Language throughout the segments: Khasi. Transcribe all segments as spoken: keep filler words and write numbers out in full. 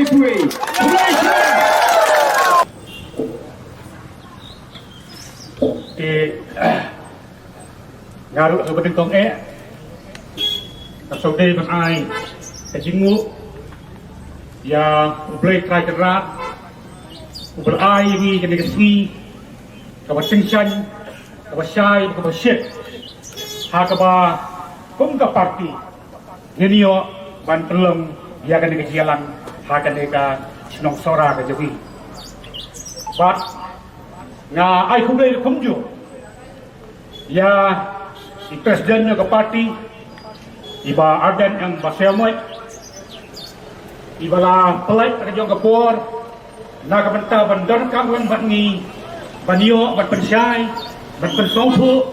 Khublei shibun. Te nga ruh haba nyngkong eh nga sngewdei ban ai ka jingnguh ïa U Blei Trai Kynrad uba la ai ïa ngi kane ka sngi kaba tyngshaiñ, kaba shai, kaba shit, ha kaba kum ka party ngin ïoh ban pynlong ïa kane ka jingïalang ha kane ka shnong Sohra ka jong ngi. Bad nga ai khublei kumjuh ïa i president jong ka party, i Bah Ardent M Basaiawmoit, iba la pynlait ka jong ka por na ka bynta ban don ryngkat bad ngi, ban ïoh, ban pynshai, ban pynsngewthuh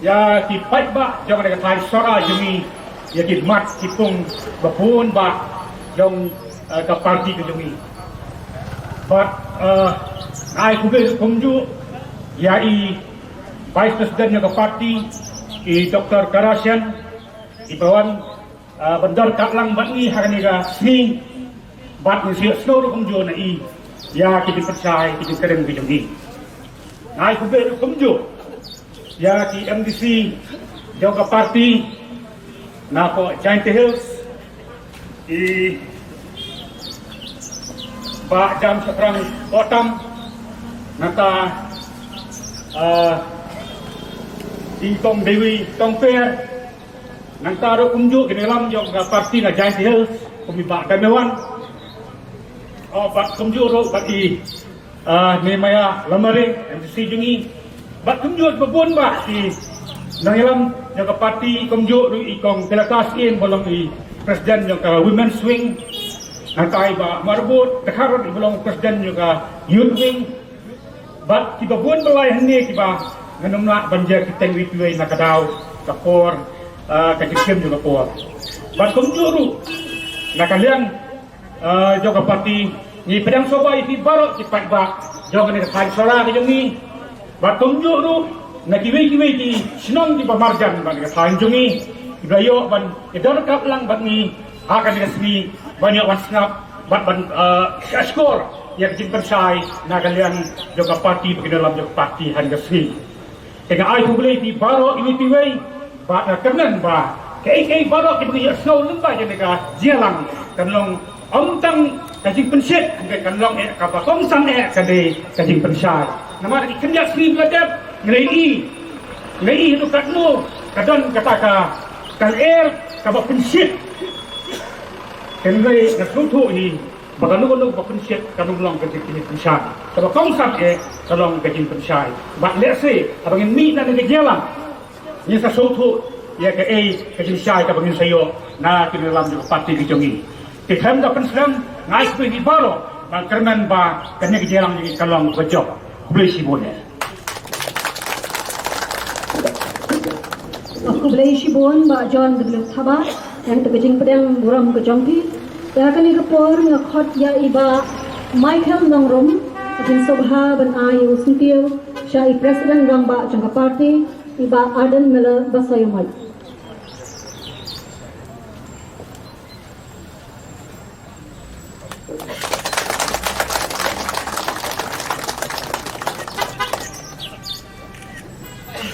ïa ki paidbah jong ka thaiñ Sohra jong ngi, ïa ki mat ki pung ba bun bah jong, eh, ka party ka jong ngi. Bad, eh, nga ai khublei kumjuh ïa i Vice President jong ka party, i Doktor Karachen, iba wan, ah, ban don ryngkat lang bad ngi ha kane ka sngi, bad ngi sa ïohsngew ruh kumjuh na i ïa ki jingpynshai, ki jingkren ki jong i. Nga ai khublei ruh kumjuh ïa ki M D C jong ka party na ka Jaintia Hills, i Bah Jamshakhrang Pohtam, nangta, ah, i Kong Dewi Tongper, nangta ruh kumjuh ki nongïalam jong ka party na Jaintia Hills, kum i Bah Daimewan. Oh, bad kumjuh ruh bad i, ah, Nehemiah Lamare, M D C jong ngi. Bad kumjuh ba bun bah ki nongïalam jong ka party, kumjuh ruh i Kong Pilatus Syiem ba long i president jong ka Women's Wing. Nangta i Bah Marbud Dkhar ba long president jong ka Youth Wing. Bad kiba bun ba lai hangne kiba ngan ym lah ban jia kyrteng iwei pa iwei na ka daw, ka por, ah, ka jingkim jong ka por. Bad kumjuh ruh na ka liang, ah, jong ka party, ngi pdiang sngewbha ïa phi baroh ki paidbah jong kane ka thaiñ Sohra ka jong ngi. Bad kumjuh ruh na kiwei kiwei ki shnong kiba marjan bad ka thaiñ jong ngi, kiba ïoh ban ïadon ryngkat lang bad ngi ha kane ka sngi, ban ïoh ban sngap bad ban, eh, shah shkor ïa ka jingpynshai na ka liang jong ka party bad ki nongïalam jong ka party ha kane ka sngi. Te nga ai khublei ïa phi baroh iwei pa iwei, bad nga kyrmen ba kaei kaei baroh kiba ngi ïohsngew lyngba jong kane ka jingïalang kan long ym tang ka jingpynshit, hynrei kan long eh kaba kongsan eh ka dei ka jingpynshai. Namar ki khyndiat sngi ba la dep, nga ïohi, nga ïohi haduh katno ka don kata ka, ka lyer kaba pynshit. Hynrei nga sngewthuh hi ba kano kano kaba pynshit kan ym long ka jingpynshai. Kaba kongsan eh ka long ka jingpynshai. Bad lehse haba ngin mih na kane ka jingïalang, ngin sa sngewthuh ïa kaei ka jingshai kaba ngin sa ïoh na ki nongïalam jong ka party ka jong ngi. Te khlem da pynslem, nga ai khublei ïa phi baroh, ba nga kyrmen ba kane ka jingïalang jong ngi kan long kaba jop. Khublei shibun eh. Khublei shibun Bah John W Thabah, ïa kata ka jingpdiang burom ka jong phi. Ïa kane ka por nga khot ïa i Bah Michael Nongrum, ka jingsngewbha ban ai u syntiew sha i President Rangbah jong ka party, i Bah Ardent Miller Basaiawmoit.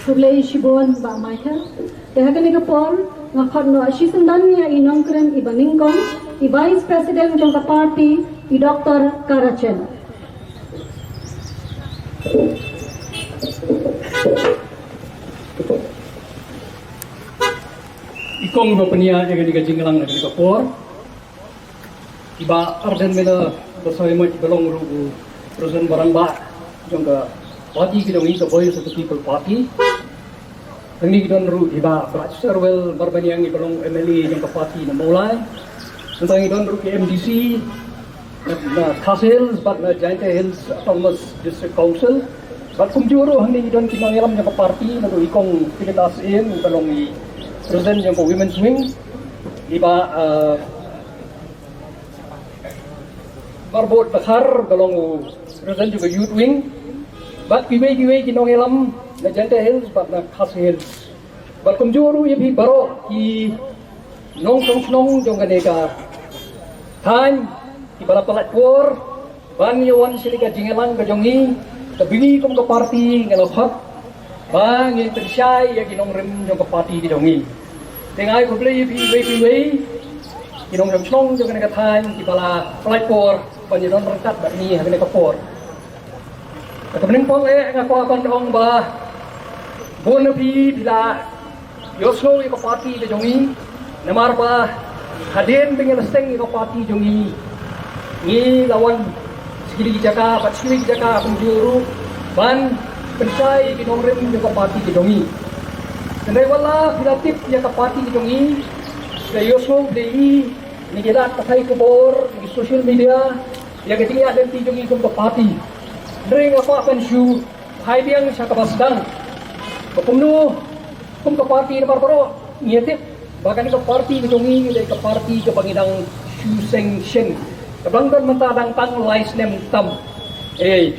Khublei shibun Bah Michael. Te ha kane ka por nga khot noh shisyndon ïa i nongkren iba nyngkong, i Vice President jong ka party, i Doktor Karachen. I kong ba pynïaid ïa kane ka jingïalang ha kane ka por, i Bah Ardent Miller Basaiawmoit ba long ruh u President ba rangbah jong ka party ka jong ngi, ka Voice of the People Party. Hangne ngi don ruh i Bah Brightstarwell Marbaniang ba long M L A jong ka party na Mawlai. Nangta ngi don ruh ki M D C na Khasi Hills bad na Jaintia Hills Autonomous District Council. Bad kumjuh ruh hangne ngi don ki nongïalam jong ka party, naduh i kong Pilatus Syiem ba long i President jong ka Women's Wing, i Bah, eh, Marbud Dkhar ba long u President jong ka Youth Wing, bad kiwei kiwei ki nongïalam na Jaintia Hills bad na Khasi Hills. Bad kumjuh ruh ïa phi baroh ki nongshong shnong jong kane ka thaiñ, Ki ba la pyllait por ban ïa wan sha ka jingïalang ka jong ngi, ka ba ngi kum ka party nga la khot ba ngin pynshai ïa ki nongrim jong ka party ka jong ngi. Te nga ai khublei ïa phi iwei pa iwei, ki nongrim shnong jong kane ka thaiñ, ki ba la pyllait por ban ïa don ryngkat bad ngi ha kane ka por. Ka ba nyngkong eh nga kwah ban ong ba bun na phi phi la ïohsngew ïa ka party ka jong ngi, namar ba hadien ba ngi la seng ïa ka party jong ngi, ngi la wan sha kine ki jaka bad sha kine ki jaka kumjuh ruh ban pynshai ïa ki nongrim jong ka party ka jong ngi. Hynrei wat la phi la tip ïa ka party ka jong ngi, phi la ïohsngew, phi la ïohi na ki lad pathai khubor, na ki social media, ïa ka jingïaid lynti jong ngi kum ka party. Hynrei nga kwah ban shu phai biang sha ka ba sdang ba kumno kum ka party, namar baroh ngi tip ba kane ka party ka jong ngi ka dei ka party ka ba ngi dang shu seng shen, ka ba dang don mynta dang tang lai snem tam. Eh,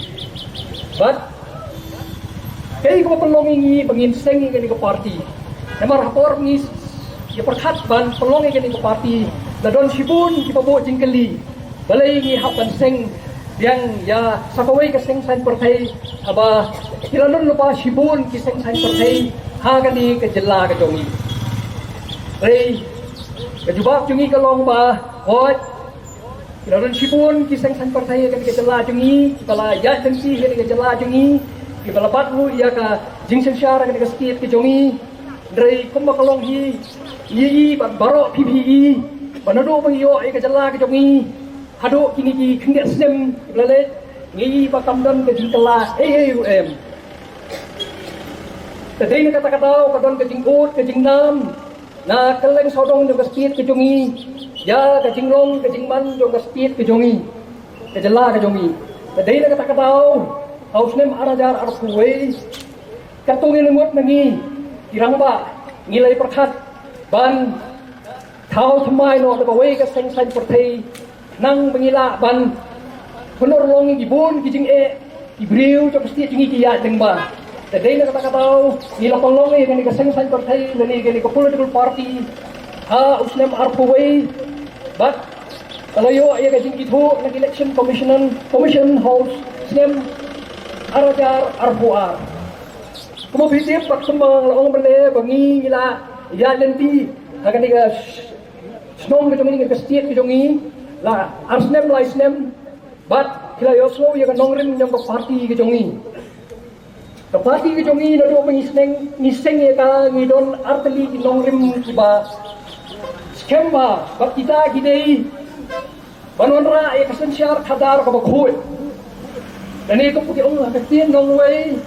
bad kaei ka ba pynlong ïa ngi ba ngin seng ïa kane ka party? Namar ha por ngi ïa pyrkhat ban pynlong ïa kane ka party, la don shibun ki ba buh jingkylli balei ngi hap ban seng biang ïa sa kawei ka seng saiñ pyrthei, haba ki la don lypa shibun ki seng saiñ pyrthei ha kane ka jylla ka jong ngi. Hynrei ka jubab jong ngi ka long ba, hooid, ki la don shibun ki seng saiñ pyrthei ha kane ka jylla jong ngi, ki ba la ïaid lynti ha kane ka jylla jong ngi, ki ba la bat ruh ïa ka jingsynshar ha kane ka state ka jong ngi. Hynrei kumba ka long hi, ngi ïohi bad baroh phi phi i ba naduh ba ngi ïoh ïa ka jylla ka jong ngi haduh kine ki khyndiat snem ba la leit, ngi ïohi ba kam don ka jingkylla ei ei ruh em. Te dei na kata ka daw ka don ka jingud ka jingnam na kylleng sawdong jong ka state ka jong ngi ïa ka jinglong ka jingman jong ka state ka jong ngi, ka jylla ka jong ngi. Te dei na kata ka daw ha u snem ar hajar arphew wei, katto ngi la mut na ngi ki rangbah, ngi la ïa pyrkhat ban thaw thymmai noh da kawei ka seng saiñ pyrthei, nang ba ngi lah ban pynurlong ïa ki bun ki jingeh ki briew jong ka state jong ngi ki ïaid lyngba. Te dei na kata ka daw ngi la pynlong ïa kane ka seng saiñ pyrthei lane kane ka political party ha u snem arphew wei, bad ka la ïoh ïa ka jingithuh na ka Election Commission, Commission ha u snem ar hajar arphew ar. Kumba phi tip bad kumba nga la ong mynne ba ngi ngi la ïaid lynti ha kane ka shnong ka jong ngi, ka state ka jong ngi, la ar snem lai snem, bad phi la ïohsngew ïa ka nongrim jong ka party ka jong ngi. Ka party ka jong ngi naduh ba ngi seng, ngi seng ïa ka, ngi don artylli ki nongrim ki ba skhem bha, bad kita ki dei ban wanrah ïa ka synshar khadar ka ba khuid. Lane kumba ki ong ha ka ktien nongwei,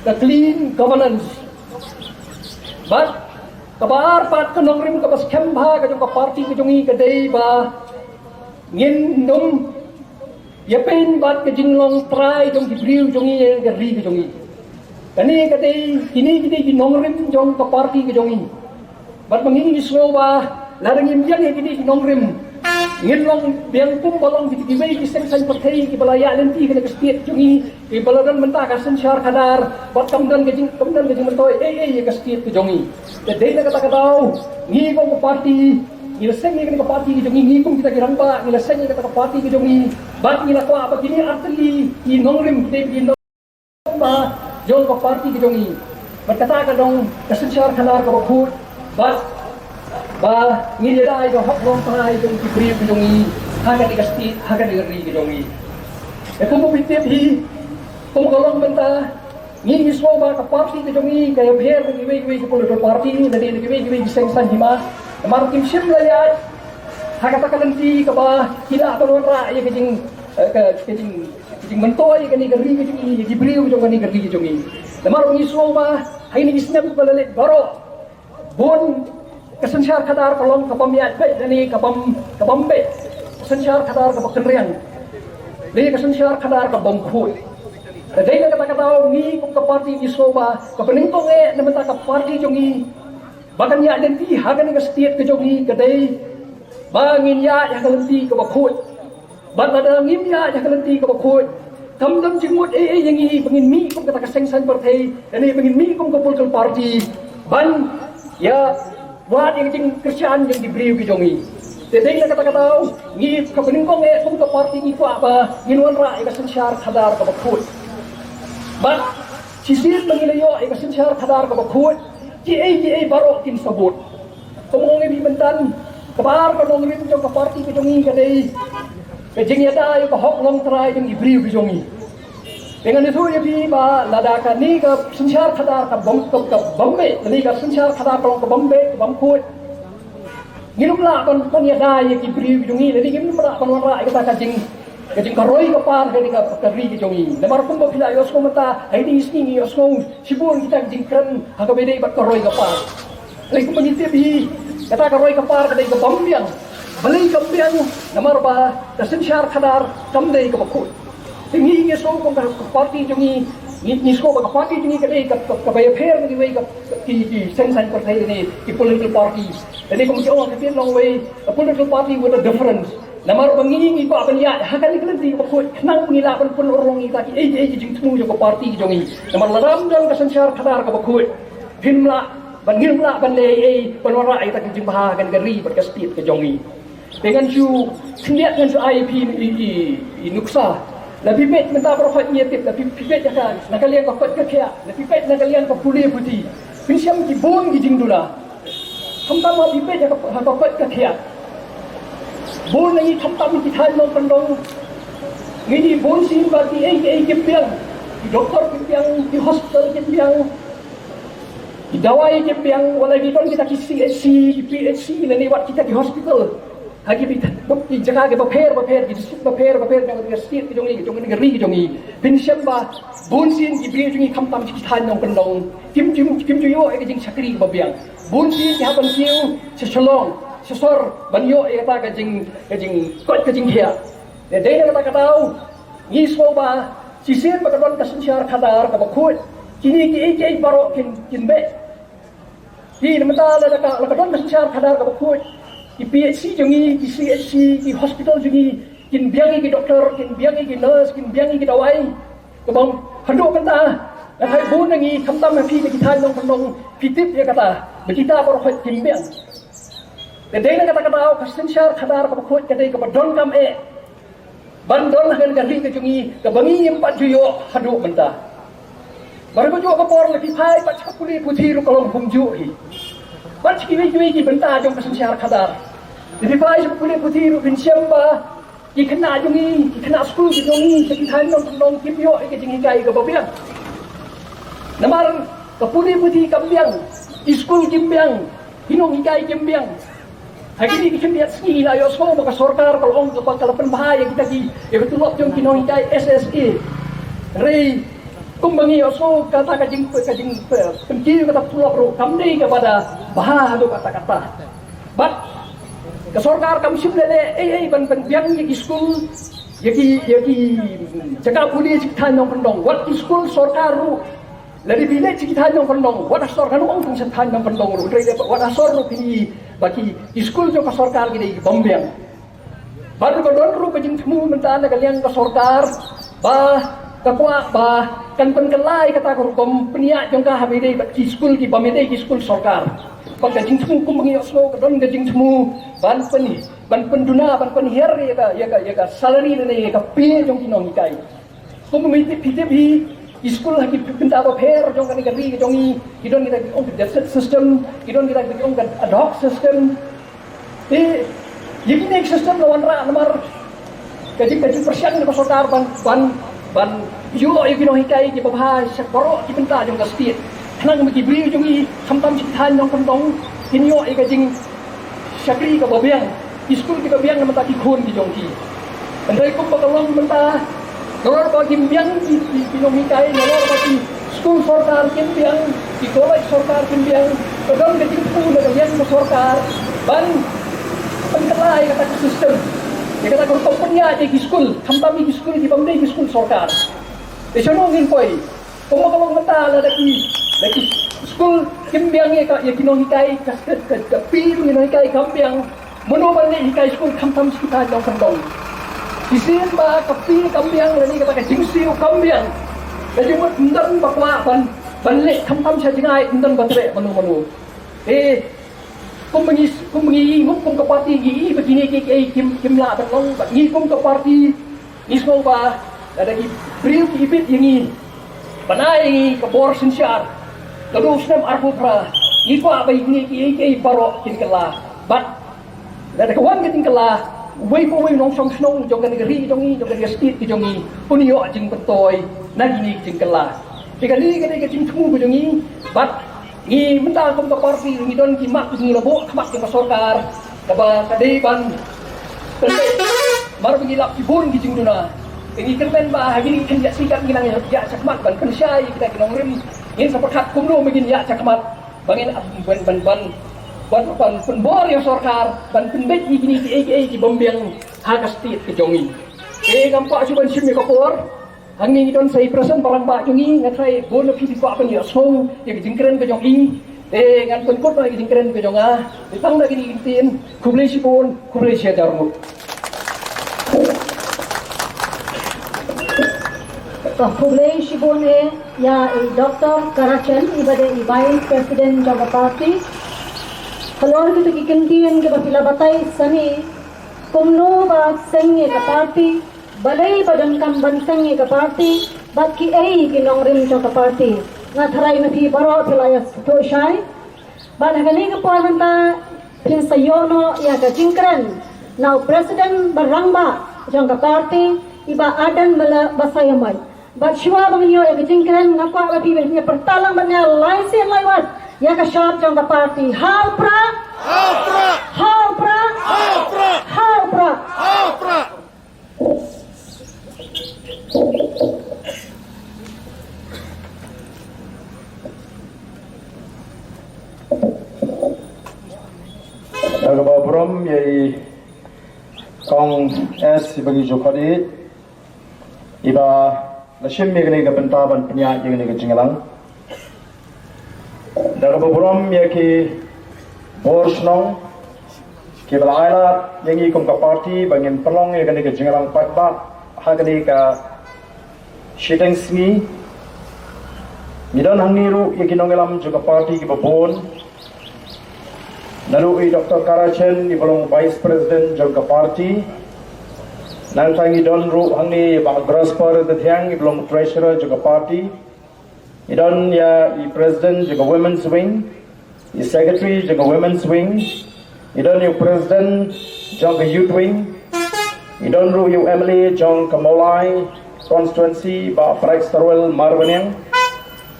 ka clean governance. Bad ka ba ar pat ka nongrim ka ba skhem bha ka jong ka party ka jong ngi ka dei ba ngin ym ïa pynbeit ka jinglong trai jong ki briew jong ngi ïa ka ri ka jong ngi. Kane ka dei, kine ki dei ki nongrim jong ka party ka jong ngi. Bad ma ngi ngi sngew ba lada ngim ïeng ïa kine ki nongrim, ngin long biang kumba long kita kiwei ki seng saiñ pyrthei ki ba la ïaid lynti ha kane ka state jong ngi, ki ba la don mynta ka synshar khadar bad kam don ka jing, kam don ka jingmyntoi ei ei ïa ka state ka jong ngi. Te dei na kata ka daw ngi kum ka party ngi la seng ïa kane ka party ka jong ngi, ngi kum kita ki rangbah ngi la seng ïa kata ka party ka jong ngi, bad ngi la kwah ba kine artylli ki nongrim ki dei ki nongrim ba jong ka party ka jong ngi. Bad kata ka dei ka synshar khadar ka ba khuid, bad ba ngin ïada ïa ka hok longtrai jong ki briew ka jong ngi ha kane ka state, ha kane ka ri ka jong ngi. Te kumba phi tip hi, kumba ka long mynta, ngi ngi sngew ba ka party ka jong ngi ka ïapher na kiwei kiwei ki political party, na kiwei kiwei ki seng saiñ hima. Namar kim shym la ïaid ha kata ka lynti ka ba ki lah ban wanrah ïa ka jing, eh, ka, ka jing, ka jingmyntoi ïa kane ka ri ka jong ngi, ïa ki briew jong kane ka ri ka jong ngi. Namar ngi sngew ba ha kine ki snem ba la leit baroh, bun ka synshar khadar ka long ka bym ïaid beit lane ka bym, ka bym beit. Ka synshar khadar ka ba kynriang, lane ka synshar khadar ka bym khuid. Te dei na kata ka daw ngi kum ka party ngi sngew ba ka ba nyngkong eh na mynta ka party jong ngi ba kan ïaid lynti ha kane ka state ka jong ngi ka dei ba ngin ïaid ha ka lynti ka ba khuid. Bad lada ngim ïaid ha ka lynti ka ba khuid, kam don jingmut ei ei ïa ngi ba ngin mih kum kata ka seng saiñ pyrthei, lane ba ngin mih kum ka political party ban ïa wad ïa ka jingkyrshan jong ki briew ki jong ngi. Te dei na kata ka daw, ngi ka banyngkong eh kum ka party ngi kwah ba ngin wanrah ïa ka synshar khadar kaba khuid. Bad shisien ba ngi la ïoh ïa ka synshar khadar kaba khuid, kiei kiei baroh kin sabut. Kumno ngi bih mynta, kaba ar ka nongrim jong ka party ka jong ngi ka dei ka jingïada ïa ka hok longtrai jong i briew ka jong ngi. Te ngan ïathuh ïa phi ba lada kane ka synshar khadar ka bym, ka, ka bym beh, kane ka synshar khadar ka long ka bym beh, ka bym khuid, ngim lah ban, ban ïada ïa ki briew jong ngi, lane ngim lah ban wanrah ïa kata ka jing, ka jingkaroi ka par kane ka, ka ri ka jong ngi. Namar kumba phi la ïohsngew mynta, ha kine ki sngi ngi ïohsngew shibun kita ki jingkren ha kaba ïadei bad ka roi ka par. Lei kumba ngi tip hi, kata ka roi ka par ka dei ka bym biang. Balei kam biang? Namar ba ka synshar khadar kam dei kaba khuid. Te ngi, ngi sngew kum ka party jong ngi, ngi, ngi sngew ba ka party jong ngi ka dei ka, ka, kaba ïapher na kiwei ka, ki, ki seng saiñ pyrthei ne ki political party. Te ne kum ki ong ka ktien longwei, a political party with a difference. Namar ba ngi, ngi kwah ban ïaid ha kane ka lynti kaba khuid, khnang ba ngi lah ban pynurlong ïa kita kiei kiei ki jingthmu jong ka party jong ngi. Namar lada ym don ka synshar khadar kaba khuid, phim lah ban, ngim lah ban leh ei ei ban wanrah ïa kita ki jingbha ha kane ka ri bad ka state ka jong ngi. Te ngan shu khyndiat, ngan shu ai ïa phi i, i, i nuksa. La phi peit mynta baroh khoit ngi tip, la phi, phi peit ha ka, na ka liang ka koit ka khiah, la phi peit na ka liang ka pule puthi. Phin shem ki bun ki jingduna. Khamtam ha phi peit ha ka, ha ka koit ka khiah. Bun na ngi khamtam ki thaiñ nongkyndong. Ngi dei bun sien ba kiei kiei kim biang. Ki doktor kim biang, ki hospital kim biang. Ki dawai kim biang, wat la ki don kita ki C H C, ki P H C, lane wat kita ki hospital. Ha ki bit, ki jaka ki bapher bapher, ki district bapher bapher, jong ka state ki jong ngi, jong ka ri ki jong ngi. Phin shem ba bun sien ki briew jong ngi khamtam sha ki thaiñ nongkyndong, kim ju, kim ju ïoh ïa ka jingshakri kaba biang. Bun sien ki hap ban kiew sha Shillong, sha sor, ban ïoh ïa kata ka jing, ka jingkoit ka jingkhiah. Te dei na kata ka daw, ngi sngew ba shisien ba ka don ka synshar khadar kaba khuid, kine kiei kiei baroh kin, kin beh. Te na mynta lada ka, la ka don ka synshar khadar kaba khuid, ki P H C jong ngi, ki C H C, ki hospital jong ngi kin biang ïa ki doktor, kin biang ïa ki nurse, kin biang ïa ki dawai. Kaba haduh mynta, nga tharai bun na ngi khamtam ha phi na ki thaiñ nongkyndong, phi tip ïa kata ba kita baroh khoit kim biang. Te dei na kata ka daw ka synshar khadar kaba khuid ka dei kaba donkam eh ban don ha kane ka ri ka jong ngi, kaba ngi ngim pat ju ïoh haduh mynta. Bad ha kajuh ka por la phi phai bad sha ka pule puthi ruh ka long kumjuh hi. Bad sha kiwei kiwei ki bynta jong ka synshar khadar, la phi phai sha ka pule puthi ruh phin shem ba ki khynnah jong ngi, ki khynnah skul ki jong ngi sha ki thaiñ nongkyndong kim ïoh ïa ka jinghikai kaba biang. Namar ka pule puthi kam biang, ki skul kim biang, ki nonghikai kim biang. Ha kine ki khyndiat sngi la ïohsngew ba ka sorkar ka la ong ba ka la pynbha ïa kita ki, ïa ka tulop jong ki nonghikai S S A. Hynrei kumba ngi ïohsngew kata ka jing, ka jing, pynkiew kata ka tulop ruh kam dei kaba da bha haduh katta katta. Bad ka sorkar kam shym leh leh ei ei ban, ban biang ïa ki skul, ïa ki, ïa ki jaka pule sha ki thaiñ nongkyndong. Wat ki skul sorkar ruh, lada phi leit sha ki thaiñ nongkyndong, wat ha sor, ngan ong tang sha thaiñ nongkyndong ruh, hynrei wat ha sor ruh phin i ba ki, ki skul jong ka sorkar ki dei ki bym biang. Bad ruh ka don ruh ka jingthmu mynta na ka liang ka sorkar ba ka kwah ba kan pynkylla ïa kata ka rukom pynïaid jong ka ha ba ïadei bad ki skul ki bym ïadei ki skul sorkar. Bad ka jingthmu kumba ngi ïohsngew ka don ka jingthmu ban pyn, ban pynduna, ban pynhiar ïa ka, ïa ka, ïa ka salary lane ïa ka pay jong ki nonghikai. Kumba ngi tip, phi tip hi, ki skul ha ki bynta bapher jong kane ka ri ka jong ngi, ki don kita ki ong ka deficit system, ki don kita ki ong ka ad hoc system. Te ïa kine ki system la wanrah namar ka jing, ka jingpyrshang jong ka sorkar ban, ban, ban ïoh ïa ki nonghikai kiba bha sha baroh ki bynta jong ka state. Khnang ba ki briew jong ngi khamtam sha ki thaiñ nongkyndong kin ïoh ïa ka jing shakri kaba biang, ki skul kiba biang na bynta ki khun ki jong ki. Hynrei kumba ka long mynta, nalor ba kim biang ki, ki, ki nonghikai, nalor ba ki skul sorkar kim biang, ki college sorkar kim biang, ka don ka jingthmu na ka liang ka sorkar ban pynkylla ïa kata ka system, ïa kata ka rukom pynïaid ïa ki skul, khamtam ïa ki skul ki bym dei ki skul sorkar. Te shano ngin poi? Kumba ka long mynta, lada ki, lada ki skul kim biang ïa ka, ïa ki nonghikai, ka, ka, ka, ka pay ki nonghikai kam biang, mano ban leit hikai skul khamtam sha ki thaiñ nongkyndong? Shisien ba ka pay kam biang lane kata ka jingsiew kam biang, ka jingmut ym don ba kwah ban, ban leit khamtam sha jngai, ym don ba treh mano mano. Eh, Kum ngi, kum ngi, kum ka party ngi, ba kine kiei kiei kim, kim lah ban long, ba ngi kum ka party, ngi sngew ba, lada ki briew ki bit ïa ngi, ban ai ïa ngi ka bor synshar, ka dei snem arphew phra, ngi kwah ba kine kiei kiei baroh kin kylla. Bad lada ka wan ka jingkylla, uwei pa uwei u nongshong shnong jong kane ka ri jong ngi, jong kane ka state ka jong ngi, un ïoh jingpynthoi na kine ki jingkylla. Te kane ka dei ka jingthmu ka jong ngi, bad ngi mynta kum ka party ngi don ki mat ngi la buh khmat jong ka sorkar, kaba ka dei ban pynleit mar ba ngi lap ki bun ki jingduna. Te ngi kyrmen ba ha kine ki khyndiat sngi kat ngi nang ïa shakhmat ban pynshai ïa kita ki nongrim, ngin sa pyrkhat kumno ba ngin ïa shakhmat ba ngin ap ban, ban, ban, ban, ban pynbor ïa sorkar ban pynbeit ïa kine kiei kiei ki bym biang ha ka state ka jong ngi. Te ngam kwah shuh ban shim ïa ka por. Hangne ngi don sa i president ba rangbah jong ngi, nga tharai bun na phi phi kwah ban ïohsngew ïa ka jingkren ka jong i. Te ngan pynkut noh ïa ka jingkren ka jong nga. Te tang da kine ki ktien, khublei shibun, khublei shihajar nguh. To khublei shibun eh ïa i Doctor Karachen, iba dei i Vice President jong ka party. Halor kita ki ktien kiba phi la batai shane, kumno ba seng ïa ka party, balei ba donkam ban seng ïa ka party, bad kiei ki nongrim jong ka party. Nga tharai ma phi baroh phi la ïa sngewthuh shai. Bad ha kane ka por mynta phin sa ïoh noh ïa ka jingkren na u president ba rangbah jong ka party, i Bah Ardent Miller Basaiawmoit. Bad shuwa ba ngin ïoh ïa ka jingkren, nga kwah ba phi ban ïa pyrta lang bad nga lai sien lai wat ïa ka shap jong ka party. Ha u prah! Ha u prah! Ha u prah! Da kaba burom ïa i Kong S iba ngi ju khot ïa i, iba la shim ïa kane ka bynta ban pynïaid ïa kane ka jingïalang. Da kaba burom ïa ki bor shnong kiba la ailad ïa ngi kum ka party ba ngin pynlong ïa kane ka jingïalang paidbah ha kane ka shiteng sngi. Ngi don hangne ruh ïa ki nongïalam jong ka party kiba bun. Naduh i Doctor Karachen iba long Vice President jong ka party. Nangta ngi don ruh hangne i Bah Grasper Dathiang iba long Treasurer jong ka party. Ngi don ïa i President jong ka Women's Wing, i Secretary jong ka Women's Wing, ngi don ïa u President jong ka Youth Wing, ngi don ruh ïa u M L A jong ka Mawlai Constituency, Bah Pyrshah Starwell Marbaniang.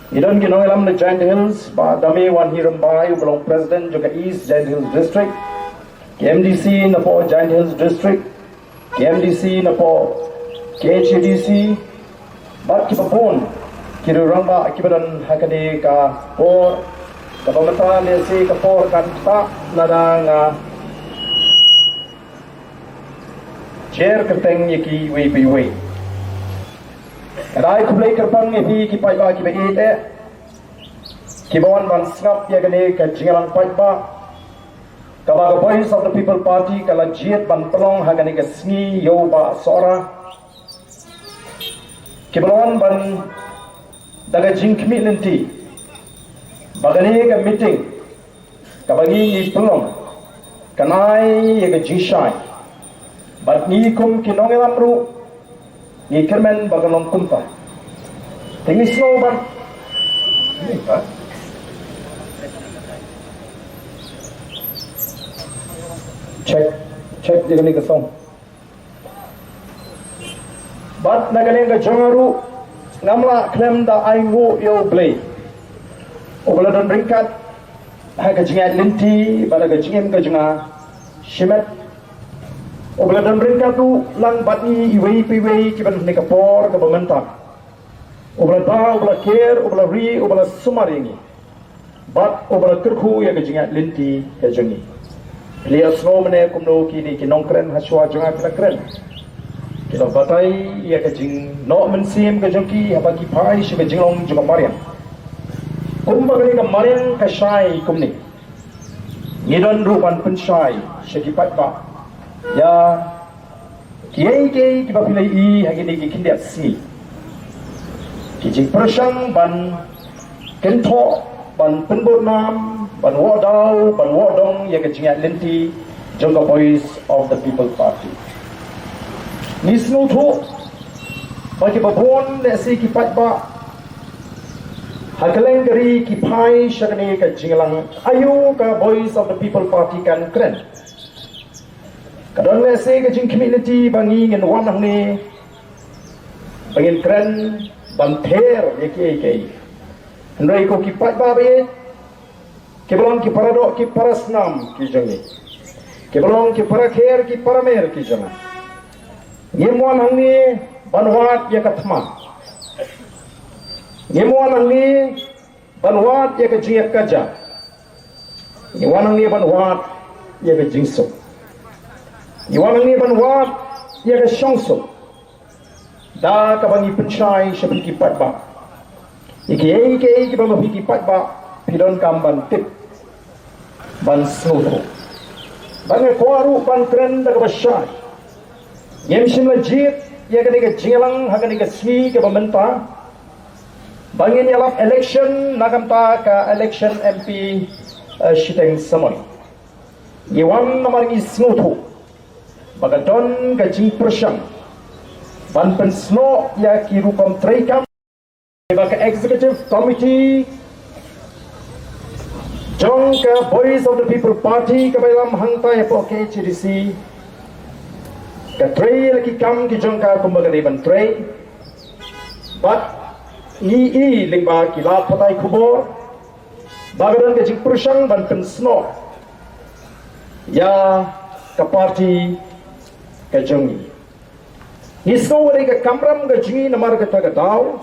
Ngi don ki nongïalam na Jaintia Hills, Bah Damewan Hirambai, uba long President jong ka East Jaintia Hills District, ki M D C napoh Jaintia Hills District, ki M D C napoh ki H A D C, bad kiba bun ki riew rangbah kiba don ha kane ka por, kaba mynta lehse ka por kan ktah lada nga jer kyrteng ïa kiwei pa iwei. Nga ai khublei kyrpang ïa phi ki paidbah kiba ïeit eh, kiba wan ban sngap ïa kane ka jingïalang paidbah, kaba ka Voice of the People Party ka la jied ban pynlong ha kane ka sngi ïa u Bah Sohra. Kiba la wan ban da ka jingkhmih lynti ba kane ka meeting kaba ngi ngi pynlong kan ai ïa ka jingshai. Bad ngi kum ki nongïalam ruh ngi kyrmen ba kan long kumta. Te ngi sngew ban check, check ïa kane ka song. Bad na ka liang ka jong nga ruh ngam lah khlem da ainguh ïa U Blei uba la don ryngkat ha ka jingïaid lynti bad ha ka jingim ka jong nga shimet, uba la don ryngkat ruh lang bad ngi iwei pa iwei kiba don ha kane ka por kaba mynta. Uba la da, uba la ker, uba la ri, uba la sumar ïa ngi, bad uba la kyrkhu ïa ka jingïaid lynti ka jong ngi. Phi la ïohsngew mynne kumno kine ki nongkren ha shuwa jong nga ki la kren, ki la batai ïa ka jingnoh mynsiem ka jong ki haba ki phai sha ka jinglong jong ka mariang. Kumba kane ka mariang ka shai kumne, ngi don ruh ban pynshai sha ki paidbah ïa kiei kiei kiba phi la ïohi ha kine ki khyndiat sngi. Ki jingpyrshang ban kynthoh, ban pynbud nam, ban wad daw, ban wad dong ïa ka jingïaid lynti jong ka Voice of the People Party. Ngi sngewthuh ba ki babun lehse ki paidbah ha kylleng ka ri ki phai sha kane ka jingïalang aïu ka Voice of the People Party kan kren. Ka don lehse ka jingkhmih lynti ba ngi ngin wan hangne ba ngin kren ban ther ïa kiei kiei. Hynrei ko ki paidbah ba ïeit, kiba long ki paradoh ki parasnam ki jong ngi, kiba long ki parakher ki paramer ki jong ngi, ngim wan hangne ban wad ïa ka thma. Ngim wan hangne ban wad ïa ka jingïakajia. Ngi wan hangne ban wad ïa ka jingsuk. Ngi wan hangne ban wad ïa ka shongsuk. Da kaba ngi pynshai sha phi ki paidbah, ïa kiei kiei kiba ma phi ki paidbah phi donkam ban tip, ban sngewthuh. Ba nga kwah ruh ban kren da kaba shai. Ngim shym la jied ïa kane ka jingïalang ha kane ka sngi kaba mynta ba ngin ïalap election na ka bynta ka election M P, eh, shiteng samoi. Ngi wan namar ngi sngewthuh ba ka don ka jingpyrshang ban pynsnoh ïa ki rukom treikam. Ba ka executive committee jong ka Voice of the People Party kaba ïalam hangta hapoh K H A D C ka trei la ki kam ki jong ka kumba ka dei ban trei. Bad ngi i lyngba ki lad pathai khubor ba ka don ka jingpyrshang ban pynsnoh ïa ka party ka jong ngi. Ngi sngew ba dei ka kamram ka jong ngi namar kata ka daw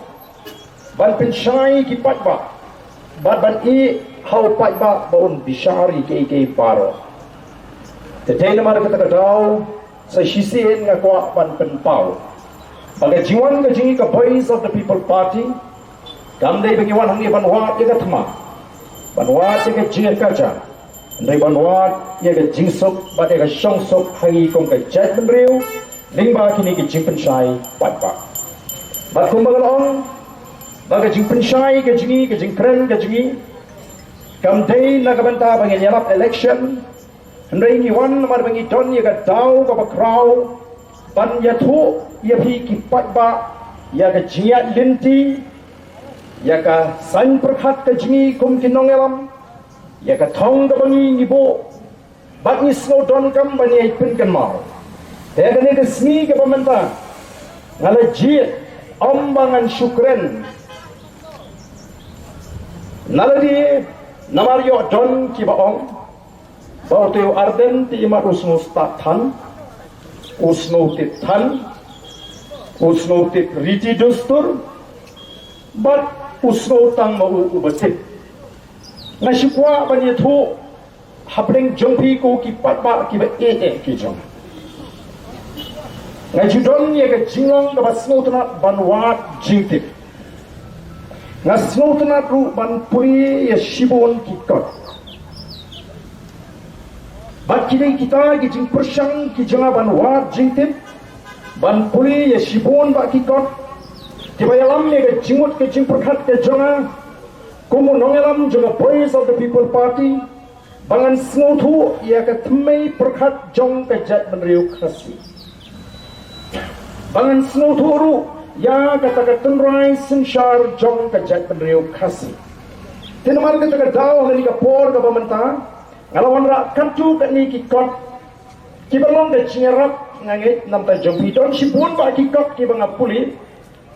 ban pynshai ki paidbah bad ban ïeh ha u paidbah ba un bishar ïa kiei kiei baroh. Te dei namar kata ka daw sa shisien nga kwah ban pynpaw ba ka jingwan ka jong ngi ka Voice of the People Party kam dei ba ngi wan hangne ban wad ïa ka thma, ban wad ïa ka jingïakajia, hynrei ban wad ïa ka jingsuk bad ïa ka shongsuk ha ngi kum ka jaitbynriew lyngba kine ki jingpynshai paidbah. Bad kumba nga la ong ba ka jingpynshai ka jong ngi, ka jingkren ka jong ngi kam dei na ka bynta ba ngin ïalap election. Hynrei ngi wan namar ba ngi don ïa ka daw kaba khraw ban ïathuh ïa phi ki paidbah ïa ka jingïaid lynti, ïa ka saiñ pyrkhat ka jong ngi kum ki nongïalam, ïa ka thong kaba ngi ngi buh. Bad ngi sngew donkam ban ïai pynkynmaw. Te kane ka sngi kaba mynta nga la jied ym ba ngan shu kren na lade namar ïoh don kiba ong ba uto u Ardent te imat u sngew stad than, u sngew tip than, u sngew tip riti dustur, bad u sngew tang ma u uba tip. Nga shu kwah ban ïathuh hapdeng jong phi ko ki paidbah kiba ïeit ki jong. Nga ju don ïa ka jinglong kaba sngewtynnat ban wad jingtip. Nga sngewtynnat ruh ban pule ïa shibun ki kot. Bad ki dei kita ki jingpyrshang ki jong nga ban wad jingtip, ban pule ïa shibun bah ki kot kiba ïalam ïa ka jingmut ka jingpyrkhat ka jong nga kum u nongïalam jong ka Voice of the People Party, ba ngan sngewthuh ïa ka thymmei pyrkhat jong ka jaitbynriew Khasi. Ba ngan sngewthuh ruh ïa kata ka tynrai synshar jong ka jaitbynriew Khasi. Te namar kata ka daw ha kane ka por kaba mynta nga la wanrah katto katne ki kot kiba long ka jingïarap. Nga ngeit namar jong phi don shibun bah ki kot kiba nga pule,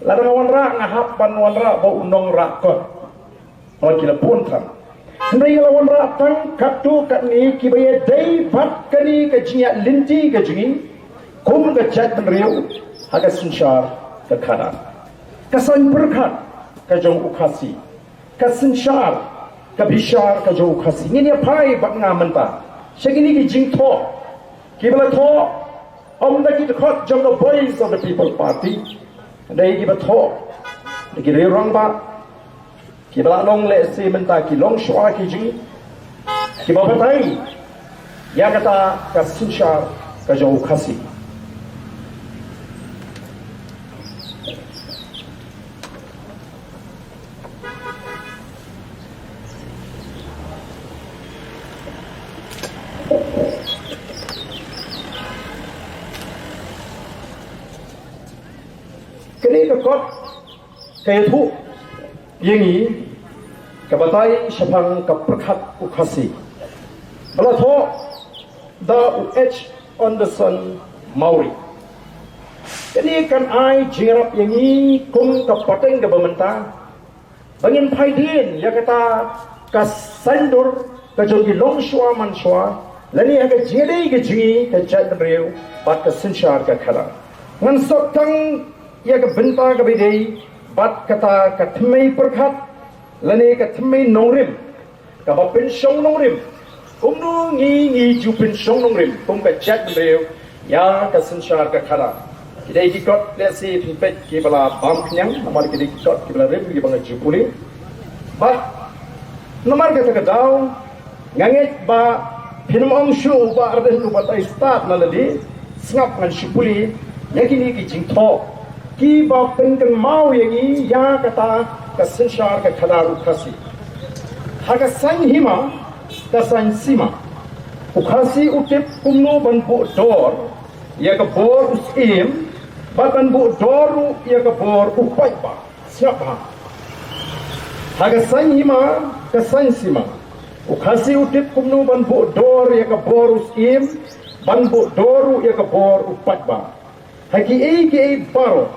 lada nga wanrah nga hap ban wanrah ba u nongrah kot. Namar ki la bun than. Hynrei nga la wanrah tang katto katne kiba ïadei bad kane ka jingïaid lynti ka jong ngi kum ka jaitbynriew ha ka synshar ka khadar. Ka saiñ pyrkhat ka jong u Khasi, ka synshar ka bishar ka jong u Khasi. Ngin ïa phai bad nga mynta sha kine ki jingthoh kiba la thoh ym da ki dkhot jong ka Voice of the People Party, da kiba thoh da ki rangbah kiba la long lehse mynta ki long shuwa ki jong ngi, kiba batai ïa kata ka synshar ka jong u Khasi. Kane ka kot ka ïathuh ïa ngi ka batai shaphang ka pyrkhat u Khasi, ba la thoh da u H Anderson Mawrie. Kane kan ai jingïarap ïa ngi kum ka pateng kaba mynta ba ngin phai dien ïa kata ka saiñdur ka jong ki longshuwa manshuwa, lane ha ka jingïadei ka jong ngi ka jaitbynriew bad ka synshar ka khadar. Ngan sot tang ïa ka bynta kaba ïadei bad kata ka thymmei pyrkhat lane ka thymmei nongrim, kaba pynshong nongrim. Kumno ngi, ngi ju pynshong nongrim kum ka jaitbynriew ïa ka synshar ka khadar? Ki dei ki kot lehse phin peit kiba la bam khñiang, namar ki dei ki kot kiba la rim kiba nga ju pule. Bad namar kata ka daw nga ngeit ba phin ym ong shuh ba Ardent u batai stad na lade. Sngap, ngan shu pule ïa kine ki jingthoh kiba pynkynmaw ïa ngi ïa kata ka synshar ka khadar u Khasi. Ha ka saiñ hima, ka saiñ sima, u Khasi u tip kumno ban buh dor ïa ka bor u syiem bad ban buh dor ruh ïa ka bor u paidbah. Sngap bha. Ha ka saiñ hima, ka saiñ sima, u Khasi u tip kumno ban buh dor ïa ka bor u syiem, ban buh dor ruh ïa ka bor u paidbah. Ha kiei kiei baroh,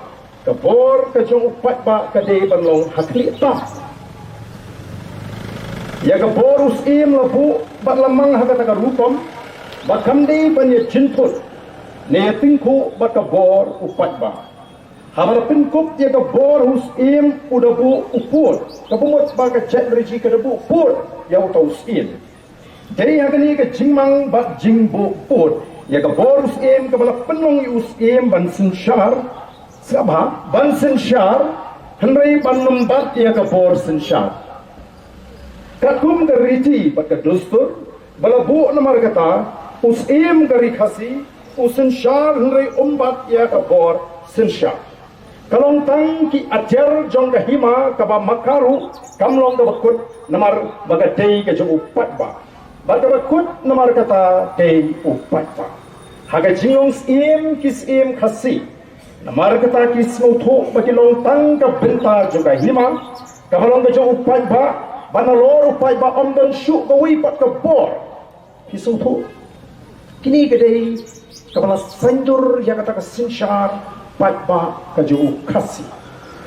ka bor ka jong u paidbah ka dei ban long ha khlieh tam. Ïa ka bor u syiem la buh bad la mang ha kata ka rukom ba kam dei ban ïa jynthut ne ïa tyngkhuh bad ka bor u paidbah. Haba la pynkup ïa ka bor u syiem u da buh u pud, kaba mut ba ka jaitbynriew ka da buh pud ïa uta u syiem. Dei ha kane ka jingmang bad jingbuh pud ïa ka bor u syiem kaba la pynlong ïa u syiem ban synshar, sngap bha, ban synshar, hynrei ban ym bat ïa ka bor synshar. Katkum ka riti bad ka dustur ba la buh, namar kata u syiem ka Ri Khasi u synshar hynrei um bat ïa ka bor synshar. Ka long tang ki atiar jong ka hima kaba ma ka ruh kam long kaba kut, namar ba ka dei ka jong u paidbah. Ba kaba kut namar kata dei u paidbah. Ha ka jinglong syiem ki syiem Khasi, namar kata ki sngewthuh ba ki long tang ka bynta jong ka hima kaba long ka jong u paidbah, ba nalor u paidbah ym don shuh kawei pat ka bor. Ki sngewthuh. Kine ka dei kaba la saiñdur ïa kata ka synshar paidbah ka jong u Khasi.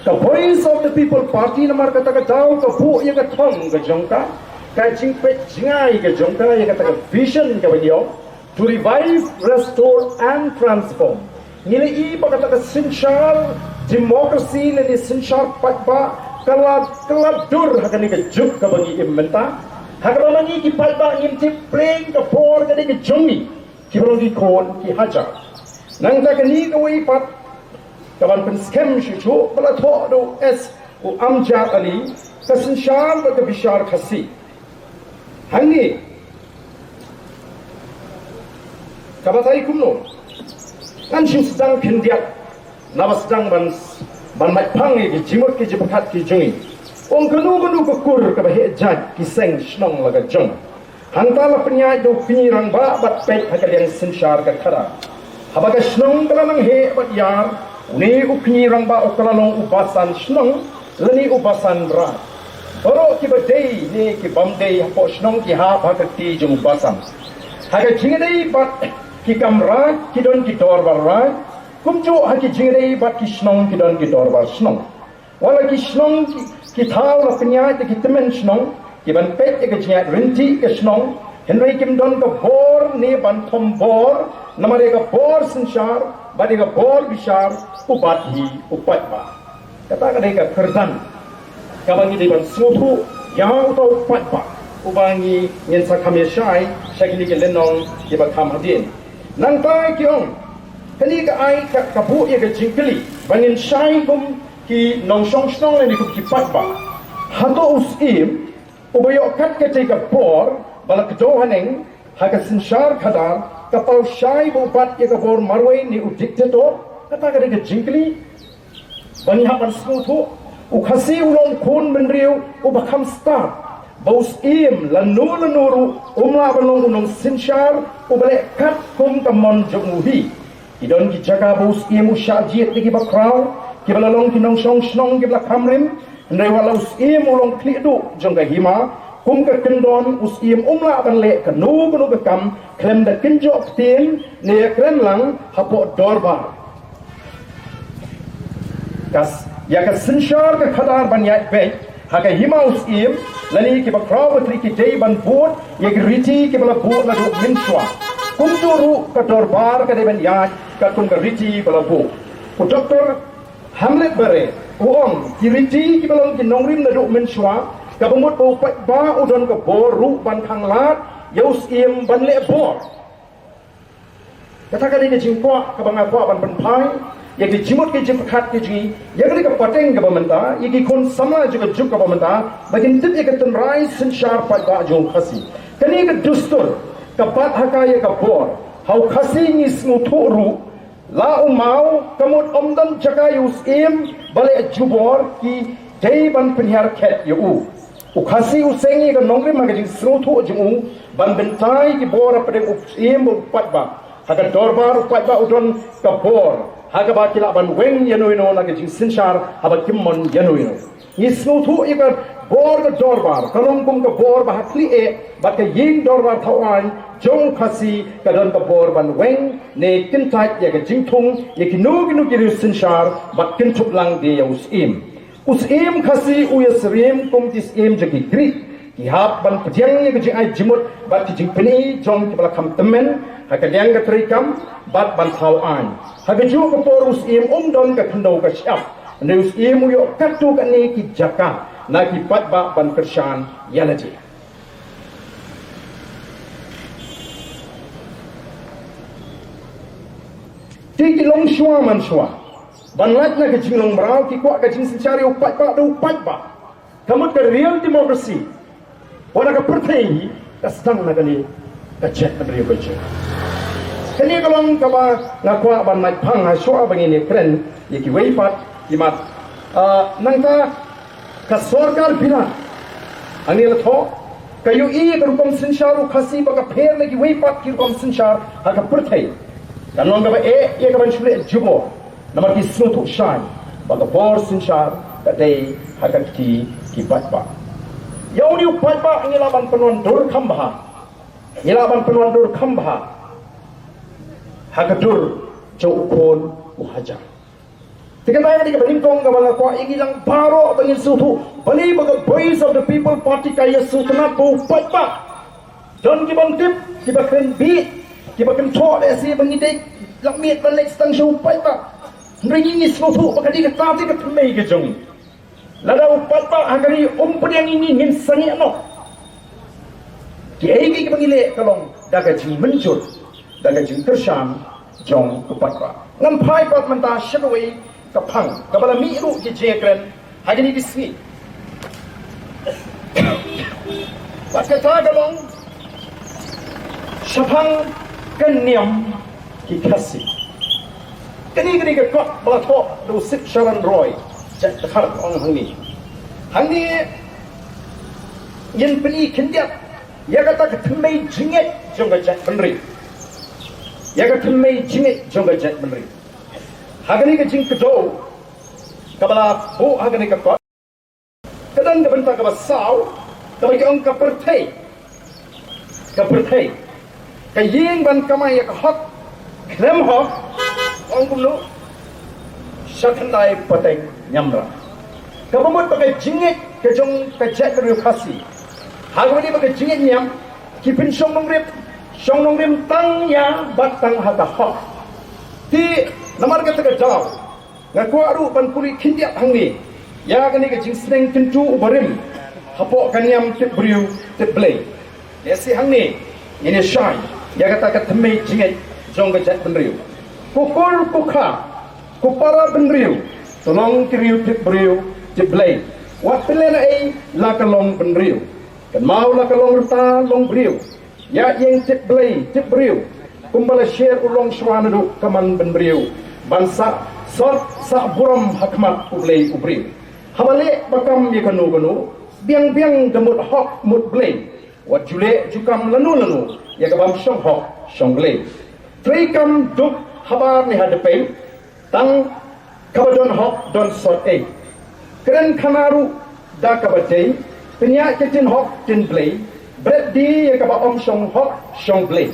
Ka Voice of the People Party namar kata ka daw ka buh ïa ka thong ka jong ka, ka jingpeit jngai ka jong ka ïa kata ka vision kaba ngi ong to revive, restore and transform. Ngi la i ba kata ka synshar democracy lane synshar paidbah ka la, ka la dur ha kane ka juk kaba ngi im mynta. Ha kaba ma ngi ki paidbah ngim tip pleng ka bor ka dei ka jong ngi, kiba long ki khun ki hajar. Nangta kane kawei pat kaban pynskhem shuh shuh ba la thoh da u S u Amjad Ali, ka synshar bad ka bishar Khasi. Hangne ka batai kumno? Ngan shu sdang khyndiat naba sdang ban, ban mait phang ïa ki jingmut ki jingpyrkhat ki jong ngi. Ong kano kano ka kur kaba heh jait ki seng shnong la ka jong. Hangta la pynïaid da u kñi rangbah bad peit ha ka liang synshar ka khadar. Haba ka shnong ka la nang heh bad ïar, une u kñi rangbah u ka la long u basan shnong lane u basan raid. Baroh kiba dei ne ki bym dei hapoh shnong ki hap ha ka kti jong u basan. Ha ka jingïadei bad ki kam raid ki don ki dorbar raid, kumjuh ha ki jingïadei bad ki shnong ki don ki dorbar shnong. Wat la ki shnong ki, ki thaw la pynïaid da ki tymmen shnong kiban peit ïa ka jingïaid rynti ka shnong, hynrei kim don ka bor ne ban kham bor namar ïa ka bor synshar bad ïa ka bor bishar u bat hi u paidbah. Kata ka dei ka kyrdan kaba ngi dei ban sngewthuh ïa uta u paidbah uba ngi, ngin sa kham ïa shai sha kine ki lynnong kiba kham hadien. Nangta ki ong, kane ka ai ka, ka buh ïa ka jingkylli ba ngin shai kum ki nongshong shnong lane kum ki paidbah. Hato u syiem uba ïoh kat katei ka bor ba la kdew haneng ha ka synshar khadar ka paw shai ba u bat ïa ka bor marwei ne u dictator? Kata ka dei ka jingkylli ba ngi hap ban sngewthuh. U Khasi u long khun bynriew uba kham stad ba u syiem lano lano ruh um lah ban long u nongsynshar uba leh kat kum ka mon jong u hi. Ki don ki jaka ba u syiem u shah jied da ki bakhraw, Kiba la long ki nongshong shnong kiba la kham rim, hynrei wat la u Syiem u long khlieh duh jong ka hima, kum ka kyndon u Syiem um lah ban leh kano kano ka kam khlem da kynjoh ktien ne ïakren lang hapoh dorbar. Ka s-, ïa ka synshar ka khadar ban ïaid beit ha ka hima u Syiem, lane kiba khraw ba three ki dei ban bud ïa ki riti kiba la buh naduh mynshuwa. Kumjuh ruh ka dorbar ka dei ban ïaid katkum ka riti ba la buh. U Doktor Hamlet Bareh u ong, ki riti kiba long ki nongrim naduh mynshuwa, kaba mut ba u paidbah u don ka bor ruh ban khanglad ïa u Syiem ban leh bor. Kata ka dei ka jingkwah kaba nga kwah ban pynphai ïa ki jingmut ki jingpyrkhat ki jong ngi, ïa kane ka pateng kaba mynta, ïa ki khun samla jong ka juk kaba mynta, ba kin tip ïa ka tynrai synshar paidbah jong u Khasi. Kane ka dustur ka bat ha ka ïa ka bor. Ha u Khasi ngi sngewthuh ruh, la u maw, ka mut ym don jaka ïa u Syiem ba leh jubor, ki dei ban pynhiar khet ïa u. U Khasi u seng ïa ka nongrim ha ka jingsngewthuh jong u ban bynta ïa ki bor hapdeng u Syiem bad u paidbah. Ha ka dorbar u paidbah u don ka bor ha kaba ki lah ban weng ïano ïano na ka jingsynshar haba kim mon ïano ïano. Ngi sngewthuh ïa ka bor ka dorbar ka long kum ka bor ba ha khlieh eh bad ka ïing dorbar thaw aiñ jong u Khasi ka don ka bor ban weng ne kyntait ïa ka jingthung ïa kino kino ki riew synshar bad kynthup lang de ïa u Syiem. U Syiem Khasi u ïasyriem kum ki Syiem jong ki Greek. Ki hap ban pdiang ïa ka jingai jingmut bad ki jingpyni jong kiba la kham tymmen ha ka liang ka treikam bad ban thaw aiñ. Ha kajuh ka por u Syiem um don ka khyndew ka shyiap. Hynrei u Syiem u ïoh katto katne ki jaka na ki paidbah ban kyrshan ïa lade. Te ki long shuwa man shuwa ban lait na ka jinglong mraw, ki kwah ka jingsynshar ïa u paidbah da u paidbah. Ka mut ka real democracy wat la ka pyrthei ka sdang na kane ka jaitbynriew ka jong. Kane ka long kaba nga kwah ban mait phang ha shuwa ba ngin ïakren ïa kiwei pat ki mat. Ah, nangta ka sorkar Bhirat hangne la thoh ka ïohi ïa ka rukom synshar u Khasi ba ka pher na kiwei pat ki rukom synshar ha ka pyrthei. Kan long kaba eh ïa ka ban shu leh jubor. Namar ki sngewthuh shai ba ka bor synshar ka dei ha ka kti ki paidbah. Ïa une u paidbah ngi lah ban pynwandur kham bha. Ngi lah ban pynwandur kham bha ha ka dur jong u khun u hajar. Te kata ka dei kaba nyngkong kaba nga kwah ïa ngi lang baroh ba ngin sngewthuh balei ba ka Voice of the People Party ka ïa sngewtynnat ba u paidbah. Don kiba ym tip, kiba kren bieit, kiba kynthoh lehse ba ngi dei lak miet ban leit tang sha u paidbah. Hynrei ngi ngi sngewthuh ba ka dei kata te ka thymmei ka jong ngi. Lada u paidbah ha ka ri um pdiang ïa ngi ngin sangeh noh. Kiei kiei kiba ngi leh ka long da ka jingmynjur, da ka jingkyrshan jong u paidbah. Ngan phai pat mynta sha kawei ka phang kaba la mih ruh ki jingkren ha kine ki sngi. Bad kata ka long shaphang ka niam ki Khasi. Kane kane ka kot ba la thoh da u Sip Sharan Roy, jait dkhar ong hangne. Hangne ngin pyni khyndiat ïa kata ka thymmei jingngeit jong ka jaitbynriew. Ïa ka thymmei jingngeit jong ka jaitbynriew. Ha kane ka jingkdew kaba la buh ha kane ka kot, ka don ka bynta kaba saw kaba ki ong ka pyrthei. Ka pyrthei ka ïeng ban kamai ïa ka hok khlem hok, ong kumno, sha khyndai pateng niamra. Kaba mut ba ka jingngeit ka jong ka jaitbynriew Khasi ha kaba dei ba ka jingngeit niam, ki pynshong nongrim, shong nongrim tang ïa bad tang ha ka hok. Te namar kata ka daw nga kwah ruh ban pule khyndiat hangne ïa kane ka jingsneng kyntu u barim hapoh ka niam tip briew tip Blei. Lehse hangne ngin ïa shai ïa kata ka thymmei jingngeit jong ka jaitbynriew. Ko kur ko kha, ko para bynriew, to long ki riew tip briew tip Blei. Wat pynlehnohei la ka long bynriew, kynmaw la ka long rta long briew. Ïa ïeng tip Blei tip briew, kumba la sher u longshuwa naduh ka man bynriew, ban sah sot sah burom ha khmat U Blei u briew. Haba leh ba kam ïa kano kano, biang biang da mut hok mut Blei. Wat ju leh ju kam lano lano ïa ka bym shong hok shong Blei. Treikam duk habar ne ha dpei, tang Kaba don hok don sot ei. Kren khana ruh da kaba dei. Pynïaid ka tin hok tin Blei. Bret di ïa kaba ym shong hok shong Blei.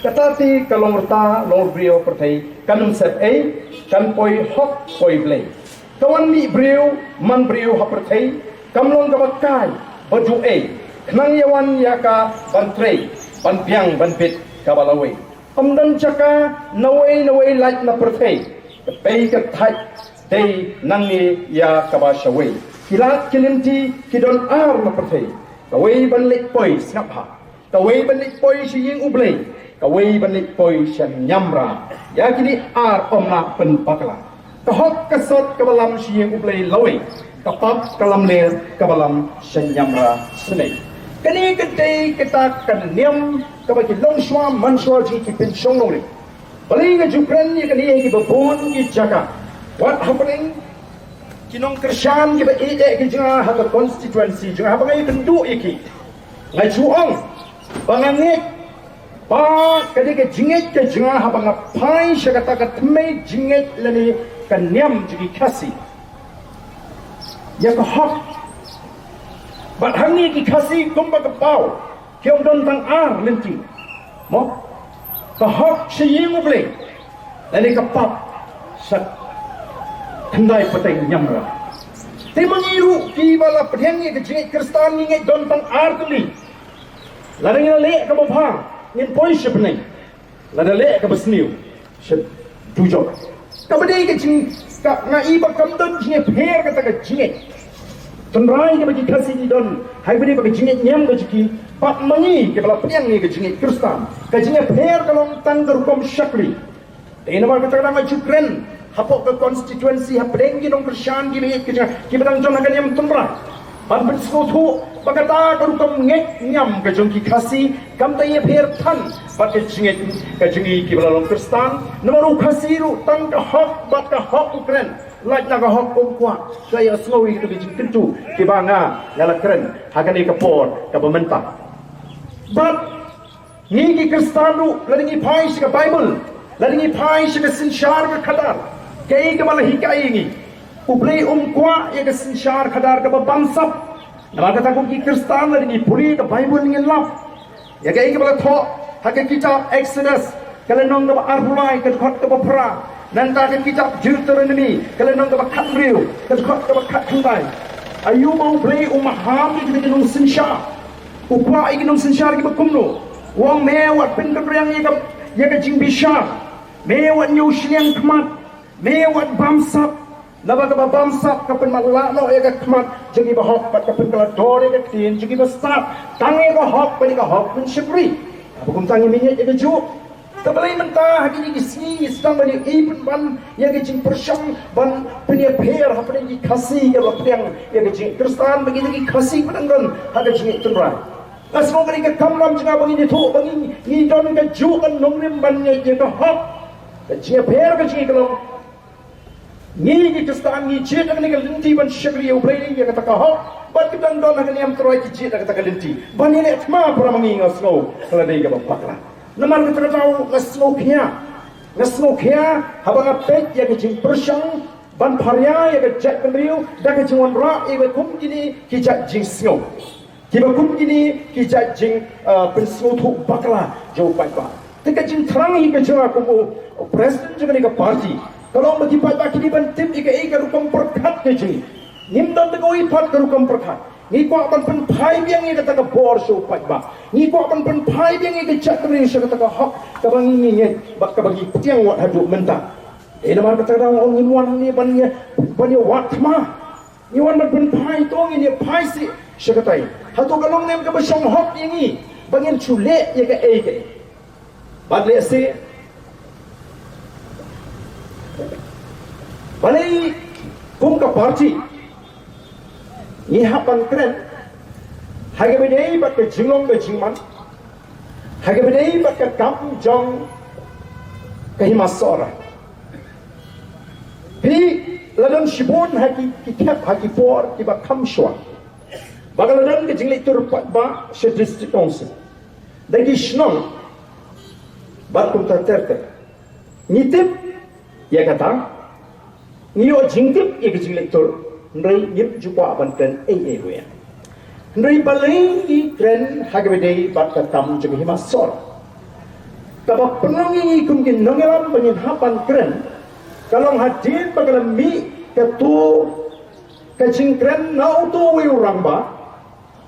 Kata te ka long rta long briew pyrthei kan ym sep ei. Kan poi hok poi Blei. Ka wan mih briew man briew ha pyrthei. Kam long kaba kai ba duh ei. Khnang ïa wan ïa ka ban trei ban biang ban bit kaba lawei. Ym don jaka nawei nawei lait na pyrthei. Ka pei ka thait dei nangne ïa kaba shawei. Ki lad ki lynti ki don ar na pyrthei. Kawei ban leit poi sngap ha. Kawei ban leit poi sha ïing U Blei. Kawei ban leit poi sha ñiamra. Ïa kine ar ym lah pynbakla. Ka hok ka sot kaba lam sha ïing U Blei lawei. Ka pap ka lamler kaba lam sha ñiamra sngewbha. Kane ka dei kata ka niam kaba ki longshuwa manshuwa jong ki pynshong nongrim. Balei nga ju kren ïa kane ha kiba bun ki jaka? Wat hapdeng ki nongkyrshan kiba ïeit ki jong nga ha ka constituency jong nga haba nga ïakynduh ïa ki, nga ju ong ba nga ngeit ba ka dei ka jingngeit ka jong nga haba nga phai sha kata ka tmai jingngeit lane ka niam jong ki Khasi ïa ka hok. Bad hangne ki Khasi kumba ka paw ki ong don tang ar lynti. Mo? Ka hok sha ïing U Blei lane ka pap sha khyndai pateng ñiamra. Te ma ngi ruh kiba la pdiang ïa ka jingngeit Khristan ngi ngeit don tang ar tylli. Lada ngi la leh kaba bha ngin poi sha bneng. Lada leh kaba sniew sha dujok. Kaba dei ka jing ka nga i ba kam don jingïapher kata ka jingngeit. Tynrai kaba ki Khasi ki don ha kaba dei ba ka jingngeit niam ka jong ki. Bad ma ngi kiba la pdiang ïa ka jingngeit Khristan ka jingïapher ka long tang ka rukom shakri. Te namar kata ka dang nga ju kren hapoh ka constituency hapdeng ki nongkyrshan kiba ïeit ki jong nga kiba dang jon ha ka niam tynrai. Ban pynsngewthuh ba kata ka rukom ngeit niam ka jong ki Khasi kam da ïapher than bad ka jingngeit ka jong ngi kiba la long Khristan. Namar u Khasi ruh tang ka hok bad ka hok u kren. Lait na ka hok um kwah ka ïa sngew ïa kito ki jingkyntu kiba nga nga la kren ha kane ka por kaba mynta. Bad ngi ki Khristan ruh lada ngi phai sha ka Baibl, lada ngi phai sha ka synshar ka khadar, kaei kaba la hikai ïa ngi? U Blei um kwah ïa ka synshar khadar kaba bamsap. Namar kata kum ki Khristan lada ngi pule ka Baibl ngin lap ïa kaei kaba la thoh ha ka kitab Exodus ka lynnong kaba arphew lai ka dkhot kaba phra. Nangta ka kitab Deuteronomy ka lynnong kaba khathynriew ka dkhot kaba khatkhyndai. Aïu ba U Blei u maham ïa kita ki nongsynshar? U kwah ïa ki nongsynshar kiba kumno? U ong me wat pynkynriang ïa ka, ïa ka jingbishar. Me wat ñiew shiliang khmat. Me wat bamsap. Naba kaba bamsap ka pynmatlah noh ïa ka khmat jong kiba hok bad ka pynkylla dor ïa ka ktien jong kiba stad. Tang ïa ka hok bad ïa ka hok pynshakri. Haba kumta ngim ngeit ïa kajuh. Te balei mynta ha kine ki sngi ngi sdang ban ïohi pynban ïa ka jingpyrshang ban pynïapher hapdeng ki Khasi kiba pdiang ïa ka jingngeit Khristan bad kita ki Khasi ba dang don ha ka jingngeit tynrai. Nga sngew kane ka kamram jong nga ba ngin ïathuh ba ngi, ngi don kajuh ka nongrim ban ngeit ïa ka hok. Ka jingïapher ka jong ngi ka long ngi ki Khristan ngi jied ha kane ka lynti ban shakri ïa U Blei ïa kata ka hok. Bad ki dang don ha ka niam tynrai ki jied ha kata ka lynti ban ïaleh thma. Para ma ngi, nga sngew ka la dei kaba bakla. Namar kata ka daw nga sngewkhia, nga sngewkhia haba nga peit ïa ka jingpyrshang ban pharia ïa ka jaitbynriew da ka jingwanrah ïa ka kum kine ki jait jingsngew kiba kum kine ki jait jing, ah, pynsngewthuh bakla jong u paidbah. Te ka jingthrang hi ka jong nga kum u president jong kane ka party ka long ba ki paidbah ki dei ban tip ïa kaei ka rukom pyrkhat ka jong ngi. Ngim don te kawei pat ka rukom pyrkhat. Ngi kwah ban pynphai biang ïa kata ka bor sha u paidbah. Ngi kwah ban pynphai biang ïa ka jaitbynriew sha kata ka hok kaba ngi, ngi ngeit bad kaba ngi pdiang wat haduh mynta. Te namar kata ka daw nga ong ngin wan hangne ban ïa, ban ïa wad thma. Ngi wan ban pynphai, to ngin ïa phai sih sha katai. Hato ka long ne em kaba shong hok ïa ngi ba ngin shu leh ïa kaei kaei? Bad lehse balei kum ka party ngi hap ban kren ha kaba ïadei bad ka jinglong ka jingman, ha kaba ïadei bad ka kam jong ka Hima Sohra? Phi la don shibun ha ki, ki khep ha ki por kiba kham shuwa ba ka la don ka jingleit tur paidbah sha District Council da ki shnong bad kumta ter ter. Ngi tip ïa kata. Ngi ïoh jingtip ïa ka jingleh tur, hynrei ngim ju kwah ban kren ei ei ruh. Hynrei balei ngi kren ha kaba ïadei bad ka kam jong ka hima sor? Kaba pynlong ïa ngi kum ki nongïalam ba ngin hap ban kren ka long hadien ba ka la mih kato ka jingkren na uto uwei u rangbah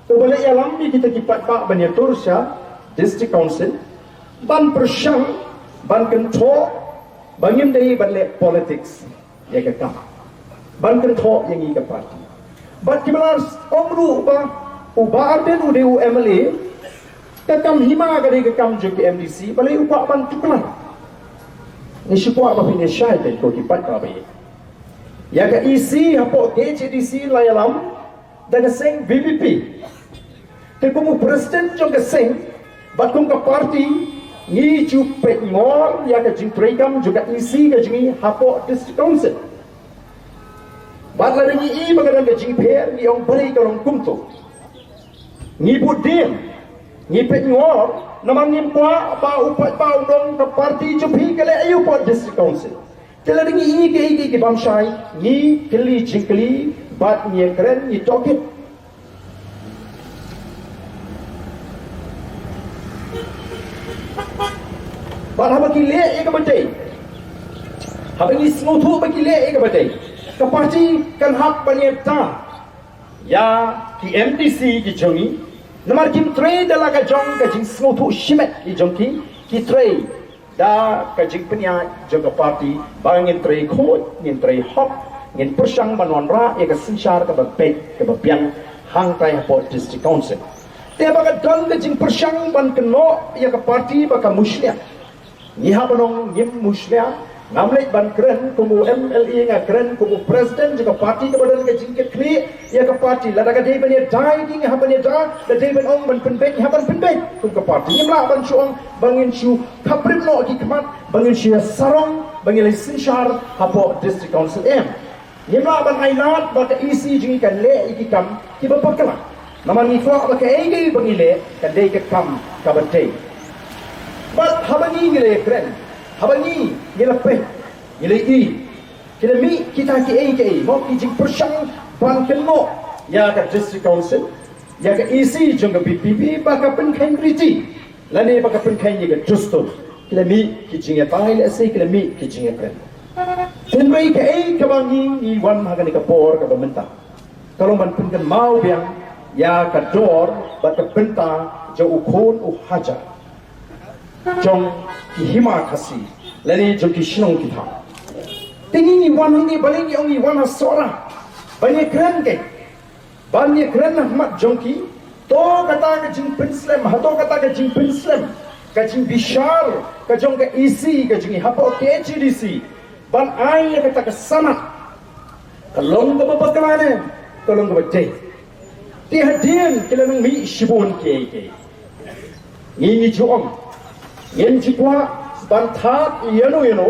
uba la ïalam ïa kita ki paidbah ban ïatur sha District Council, ban pyrshang ban kynthoh ba ngim dei ban leh politics ïa ka kam, ban kynthoh ïa ngi ka party. Bad kiba la ong ruh ba u Bah Ardent u dei u M L A, ka kam hima ka dei ka kam jong ki M D C, balei u kwah ban tuklar? Ngi shu kwah ba phin ïa shai beit ko ki paidbah ba ïeit. Ïa ka E C hapoh K H A D C la ïalam da ka seng V P P. Te kum u president jong ka seng bad kum ka party, ngi ju peit ngor ïa ka jingtreikam jong ka E C ka jong ngi hapoh District Council. Bad lada ngi i ba ka don ka jingpher, ngi ong balei ka long kumto. Ngi bud dien, ngi peit ngor, namar ngim kwah ba u paidbah u dong ka party jong phi ka leh aïu hapoh District Council. Te lada ngi i kiei kiei ki bym shai, ngi kylli jingkylli bad ngi kren, ngi tohkit. Bad haba ki leh ïa kaba dei, haba ngi sngewthuh ba ki leh ïa kaba dei, ka party kan hap ban ïada ïa ki M D C ki jong ngi. Namar kim trei da la ka jong ka jingsngewthuh shimet ki jong ki, ki trei da ka jingpynïaid jong ka party ba ngin trei khuid, ngin trei hok, ngin pyrshang ban wanrah ïa ka synshar kaba beit kaba biang hangtai hapoh District Council. Te ba ka don ka jingpyrshang ban kynnoh ïa ka party ba ka mushlia, ngi hap ban ong ngim mushlia. Ngam leit ban kren kum u M L A, nga kren kum u president jong ka party kaba don ka jingkitkhlieh ïa ka party. Lada ka dei ban ïada ïa ki, ngi hap ban ïada. Lada dei ban ong ban pynbeit, ngi hap ban pynbeit kum ka party. Ngim lah ban shu ong ba ngin shu khaprit noh ki khmat, ba ngin shu ïa sarong, ba ngin leit synshar hapoh District Council, em. Ngim lah ban ai lad ba ka E C jong ngi kan leh ïa ki kam kiba bakla. Namar ngi kwah ba kaei kaei ba ngi leh kan dei ka kam kaba dei. Bad haba ngi ngi la kren, haba ngi ngi la peit, ngi la i, ki la mih kita kiei kiei, mo, ki jingpyrshang ban kynnoh ïa ka District Council, ïa ka E C jong ka V P P ba ka pynkheiñ riti lane ba ka pynkheiñ ïa ka dustur. Ki la mih ki jingïatai lehse, ki la mih ki jingïakren. Hynrei kaei kaba ngi ngi wan ha kane ka por kaba mynta ka long ban pynkynmaw biang ïa ka dor bad ka bynta jong u khun u hajar jong ki hima Khasi lane jong ki shnong ki thaw. Te ngi ngi wan hangne, balei ngi ong ngi wan ha Sohra? Ban ïakren, kei ban ïakren na khmat jong ki. To kata ka jingpynslem, hato kata ka jingpynslem, ka jingbishar ka jong ka E C ka jong ngi hapoh K H A D C ban ai ïa kata ka sanad, ka long kaba bakla ne ka long kaba dei? Te hadien ki la nang mih shibun kiei kiei. Ngi ngi ju ong, ngim ju kwah ban thad ïano ïano.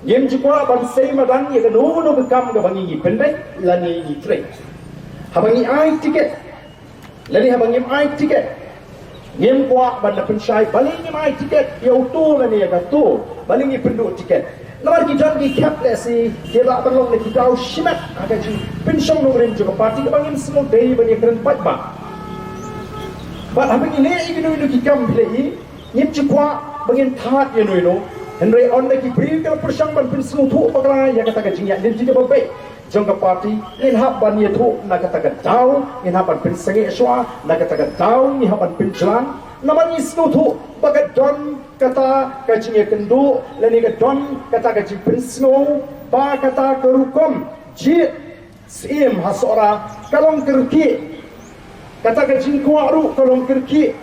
Ngim ju kwah ban sei madan ïa kano kano ka kam kaba ngi ngi pynbeit lane ngi trei. Haba ngi ai tiket lane haba ngim ai tiket, ngim kwah ban da pynshai balei ngim ai tiket ïa uto lane ïa kato, balei ngi pynduh tiket. Namar ki don ki khep lehse ki lah ban long na ki daw shimet ha ka jingpynshong nongrim jong ka party kaba ngim sngewdei ban ïakren paidbah. Bad haba ngi leh ïa kino kino ki kam, phi la i, ngim ju kwah ba ngin thad ïano ïano. Hynrei ynda ki briew ki la pyrshang ban pynsngewthuh bakla ïa kata ka jingïaid lynti kaba beit jong ka party, ngin hap ban ïathuh na kata ka daw, ngin hap ban pynsangeh shuwa na kata ka daw, ngin hap ban pynjlan. Namar ngi sngewthuh ba ka don kata ka jingïakynduh lane ka don kata ka jingpynsngew ba kata ka rukom jied Syiem ha Sohra ka long kyrkieh. Kata ka jingkwah ruh ka long kyrkieh.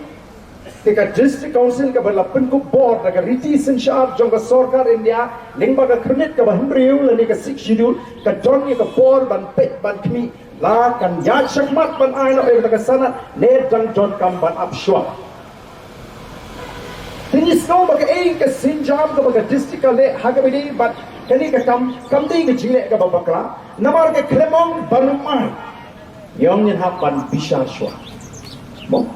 Te ka District Council kaba la pynkup bor da ka riti synshar jong ka sorkar India lyngba ka khyrnit kaba hynriew lane ka Sixth Schedule, ka don ïa ka bor ban peit ban khmih la kan ïaid shakhmat ban ai noh ïa kata ka sanad ne dang don kam ban ap shuwa. Te ngi sngew ba kaei ka sienjam kaba ka district ka leh ha kaba ïadei bad kane ka kam kam dei ka jingleh kaba bakla. Namar ka khlem ong ban ym ai, ïa ong ngin hap ban bishar shuwa. Mo,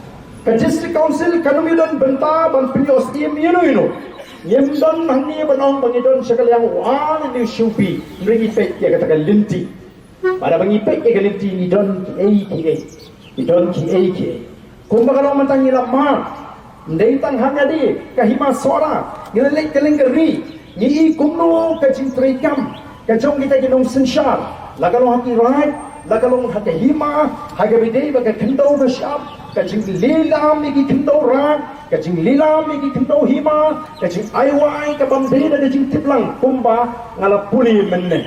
ka District Council kan ym ïadon bynta ban pynïoh syiem ïano ïano. Ngim don hangne ban ong ba ngi don sha ka liang u ar ne u shupi, hynrei ngi peit ïa kata ka lynti. Bad haba ngi peit ïa ka lynti ngi don kiei kiei. Ngi don kiei kiei. Kumba ka long mynta ngi la mad. Ym dei tang ha nga de, ka Hima Sohra, ngi la leit kylleng ka ri, ngi i kumno ka jingtrei kam ka jong kita ki nongsynshar, la ka long ha ki raid, la ka long ha ka hima, ha kaba ïadei bad ka khyndew ka shyiap, ka jinglilam ïa ki khyndew raid, ka jinglilam ïa ki khyndew hima, ka jingai wai kaba ym dei da ka jingtip lang kumba nga la pule mynne.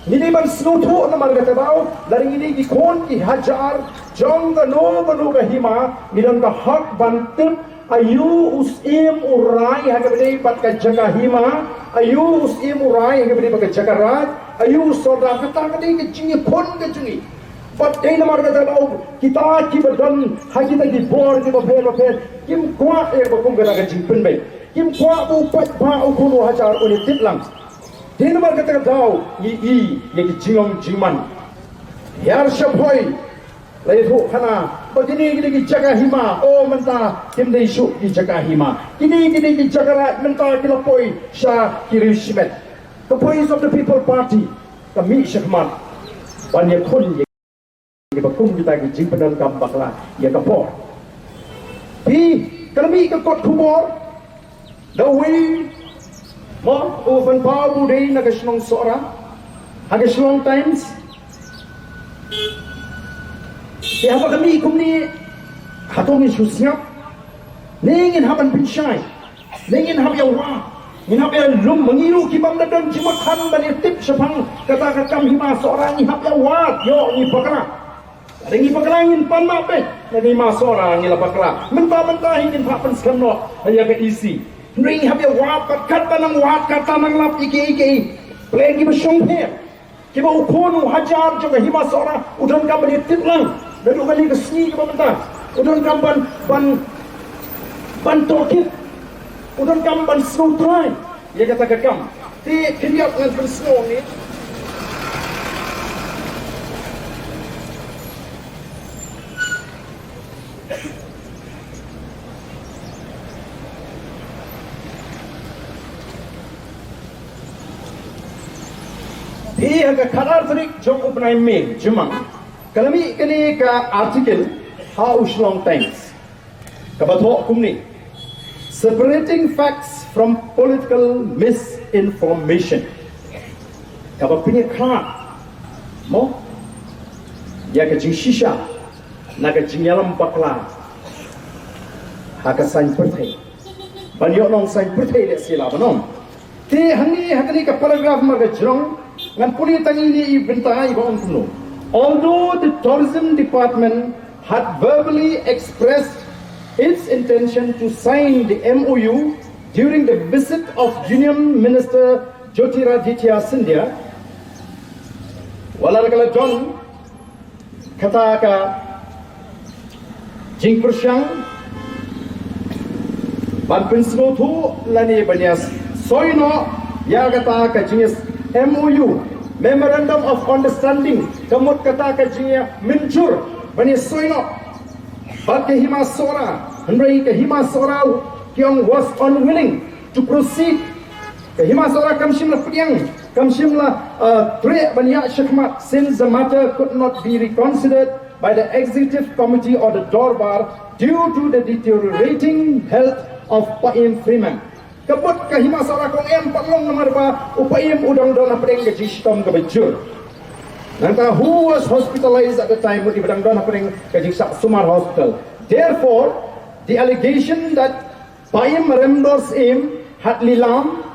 Ngi dei ban sngewthuh namar kata ka daw, lada ngi dei ki khun ki hajar jong kano kano ka hima, ngi don ka hok ban tip aïu u syiem u rai ha kaba ïadei bad ka jaka hima, aïu u syiem u rai ha kaba ïadei bad ka jaka raid, aïu u sordar, kata ka dei ka jingïakhun ka jong ngi. Bad dei namar kata ka daw kita kiba don ha kita ki bor kiba pher ba pher kim kwah ïa kaba kum kata ka jingpynbeit. Kim kwah ba u paidbah u khun u hajar un ïatip lang. Dei namar kata ka daw ngi i ïa ki jinglong jingman. Hiar shaphoi la ïathuh khana ba kine ki dei ki jaka hima, o mynta kim dei shuh ki jaka hima. Kine ki dei ki jaka raid, mynta ki la poi sha ki riewshimet. Ka Voice of the People Party ka mih shakhmat ban ïakhun ïa kiba kum kita ki jingpyndonkam bakla ïa ka por. Phi, ka la mih ka kot khubor da uwei, mo, u pynpaw ba u dei na ka shnong Sohra ha ka Shillong Times. Te haba ka mih kumne, hato ngin shu sngap ne ngin hap ban pynshai? Ne ngin hap ïa wad, ngin hap ïa lum? Ma ngi ruh ki bym da don jingmut than ban ïa tip shaphang kata ka kam Hima Sohra, ngi hap ïa wad, ïoh ngi bakla. Lada ngi bakla ngin pan map beit, lada ngi Hima Sohra ngi la bakla, mynta mynta hi ngin hap pynskhem noh ïa ka E C. Hynrei ngi hap ïa wad, bad katba nang wad kata nang lap ïa kiei kiei. Pyrshah kiba shongpher, kiba u khun u hajar jong ka Hima Sohra u donkam ban ïa tip lang naduh kane ka sngi kaba mynta. U donkam ban, ban, ban tohkit. U donkam ban sngewthuh ïa kata ka kam. Te khyndiat ngan pynsngew ngi. Te ha ka khatar tarik jong u bnai May, jumang, ka la mih kane ka article ha u Shillong Times, kaba thoh kumne: Separating facts from political misinformation. Kaba pynïakhlad, mo, ïa ka jingshisha na ka jingïalam bakla ha ka saiñ pyrthei. Ban ïoh nongsaiñ pyrthei lehse la ban ong. Te hangne ha kane ka paragraph markajrong ngan pule tang ine i bynta iba ong kumno: Although the tourism department had verbally expressed its intention to sign the M O U during the visit of Union Minister Jyotiraditya Scindia, wat la ka la don kata ka jingpyrshang ban pynsngewthuh lane ban ïa soi noh ïa kata ka jingïa M O U, Memorandum of Understanding, ka mut kata ka jingïamynjur ban ïa soi noh bad ka Hima Sohra, hynrei ka Hima Sohra ki ong was unwilling to proceed. Ka Hima Sohra kam shym la pdiang, kam shym la, uh, treh ban ïaid shakhmat, since the matter could not be reconsidered by the executive committee or the Dorbar due to the deteriorating health of Paiem Freeman. Ka mut ka Hima Sohra ka ong em pat long namar ba u Paiem u dang don hapdeng ka jingshitom kaba jur. Nangta who was hospitalized at the time, u dang don hapdeng ka jingshah sumar hospital. Therefore, the allegation that Paiem Remdor Syiem had lilam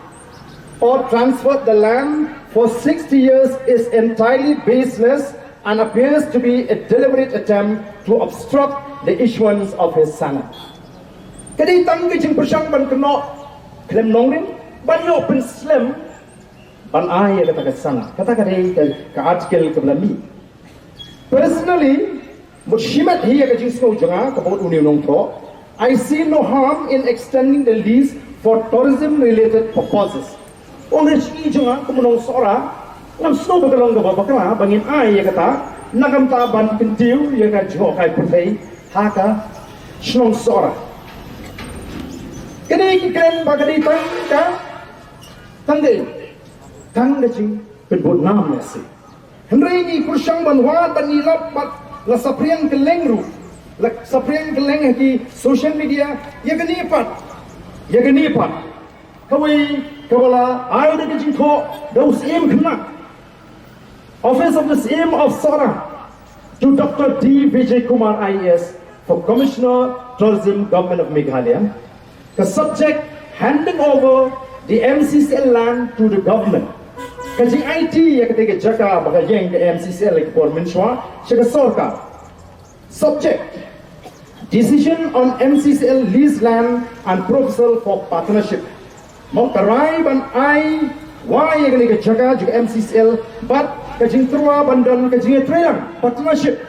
or transferred the land for sixty years is entirely baseless and appears to be a deliberate attempt to obstruct the issuance of his sanad. Ka dei tang ka jingpyrshang ban kynnoh khlem nongrim, ban ïoh pynslem ban ai ïa kata ka sanad. Kata ka dei ka, ka article kaba la mih. Personally, mut shimet hi ïa ka jingsngew jong nga, ka mut une u nongthoh, I see no harm in extending the lease for tourism related purposes. Ong, ha ka jingim jong nga kum u nong Sohra, ngam sngew ba ka long kaba bakla ba ngin ai ïa kata, na ka bynta ban kyntiew ïa ka jingïoh kai pyrthei ha ka shnong Sohra. Kine ki kren ba ka dei tang ka, tang dei tang ka jingpynbud nam ïa si. Hynrei ngi pyrshang ban wad ban ïalap bad la saphriang kylleng ruh, la saphriang kylleng ha ki social media ïa kane pat, ïa kane pat. Kawei kaba la ai da ka jingthoh da u Syiem Khynnah, Office of the Syiem of Sohra, to Doctor D Vijay Kumar I A S for Commissioner Tourism, Government of Meghalaya. Ka subject: handing over the M C C L land to the government. Ka jingaiti ïa kata ka jaka ba ka ïeng ka M C C L ha ka por mynshuwa sha ka sorkar. Subject: decision on M C C L lease land and proposal for partnership. Mo, ka rai ban ai wai ïa kane ka jaka jong ka M C C L bad ka jingtyrwa ban don ka jingïatreilang, partnership.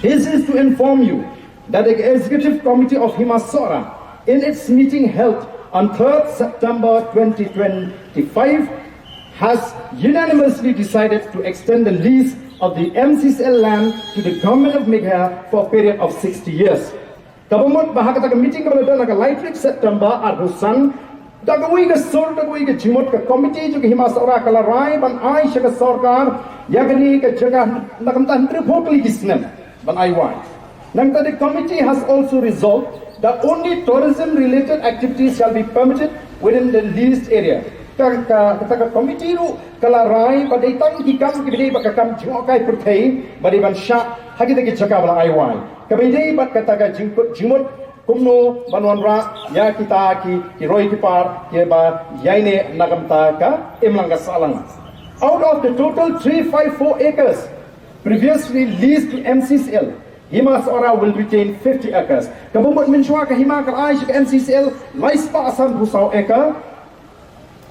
This is to inform you that the Executive Committee of Hima Sohra, in its meeting held on third September twenty twenty-five, has unanimously decided to extend the lease of the M C C L land to the Government of Meghalaya for a period of sixty years. Kaba mut ba ha kata ka meeting kaba la don ha ka lai tarik September arphew san, da kawei ka sur, da kawei ka jingmut, ka committee jong ka Hima Sohra ka la rai ban ai sha ka sorkar ïa kane ka jaka na ka bynta hynriewphew tylli ki snem ban ai wai. Nangta, the committee has also resolved that only tourism related activities shall be permitted within the leased area. Ka, ka, kata ka committee ruh ka la rai ba dei tang ki kam kiba dei ba ka kam jngohkai pyrthei ba dei ban shah ha kita ki jaka ba la ai wai. Kaba dei bad kata ka jingkut jingmut kumno ban wanrah ïa kita ki, ki roi ki par kiba ïaineh na ka bynta ka imlang ka sahlang. Out of the total three five four acres previously leased to M C C L, Hima Sohra will retain fifty acres. Kaba mut mynshuwa ka hima ka la ai sha ka M C C L lai spah sanphew saw acre.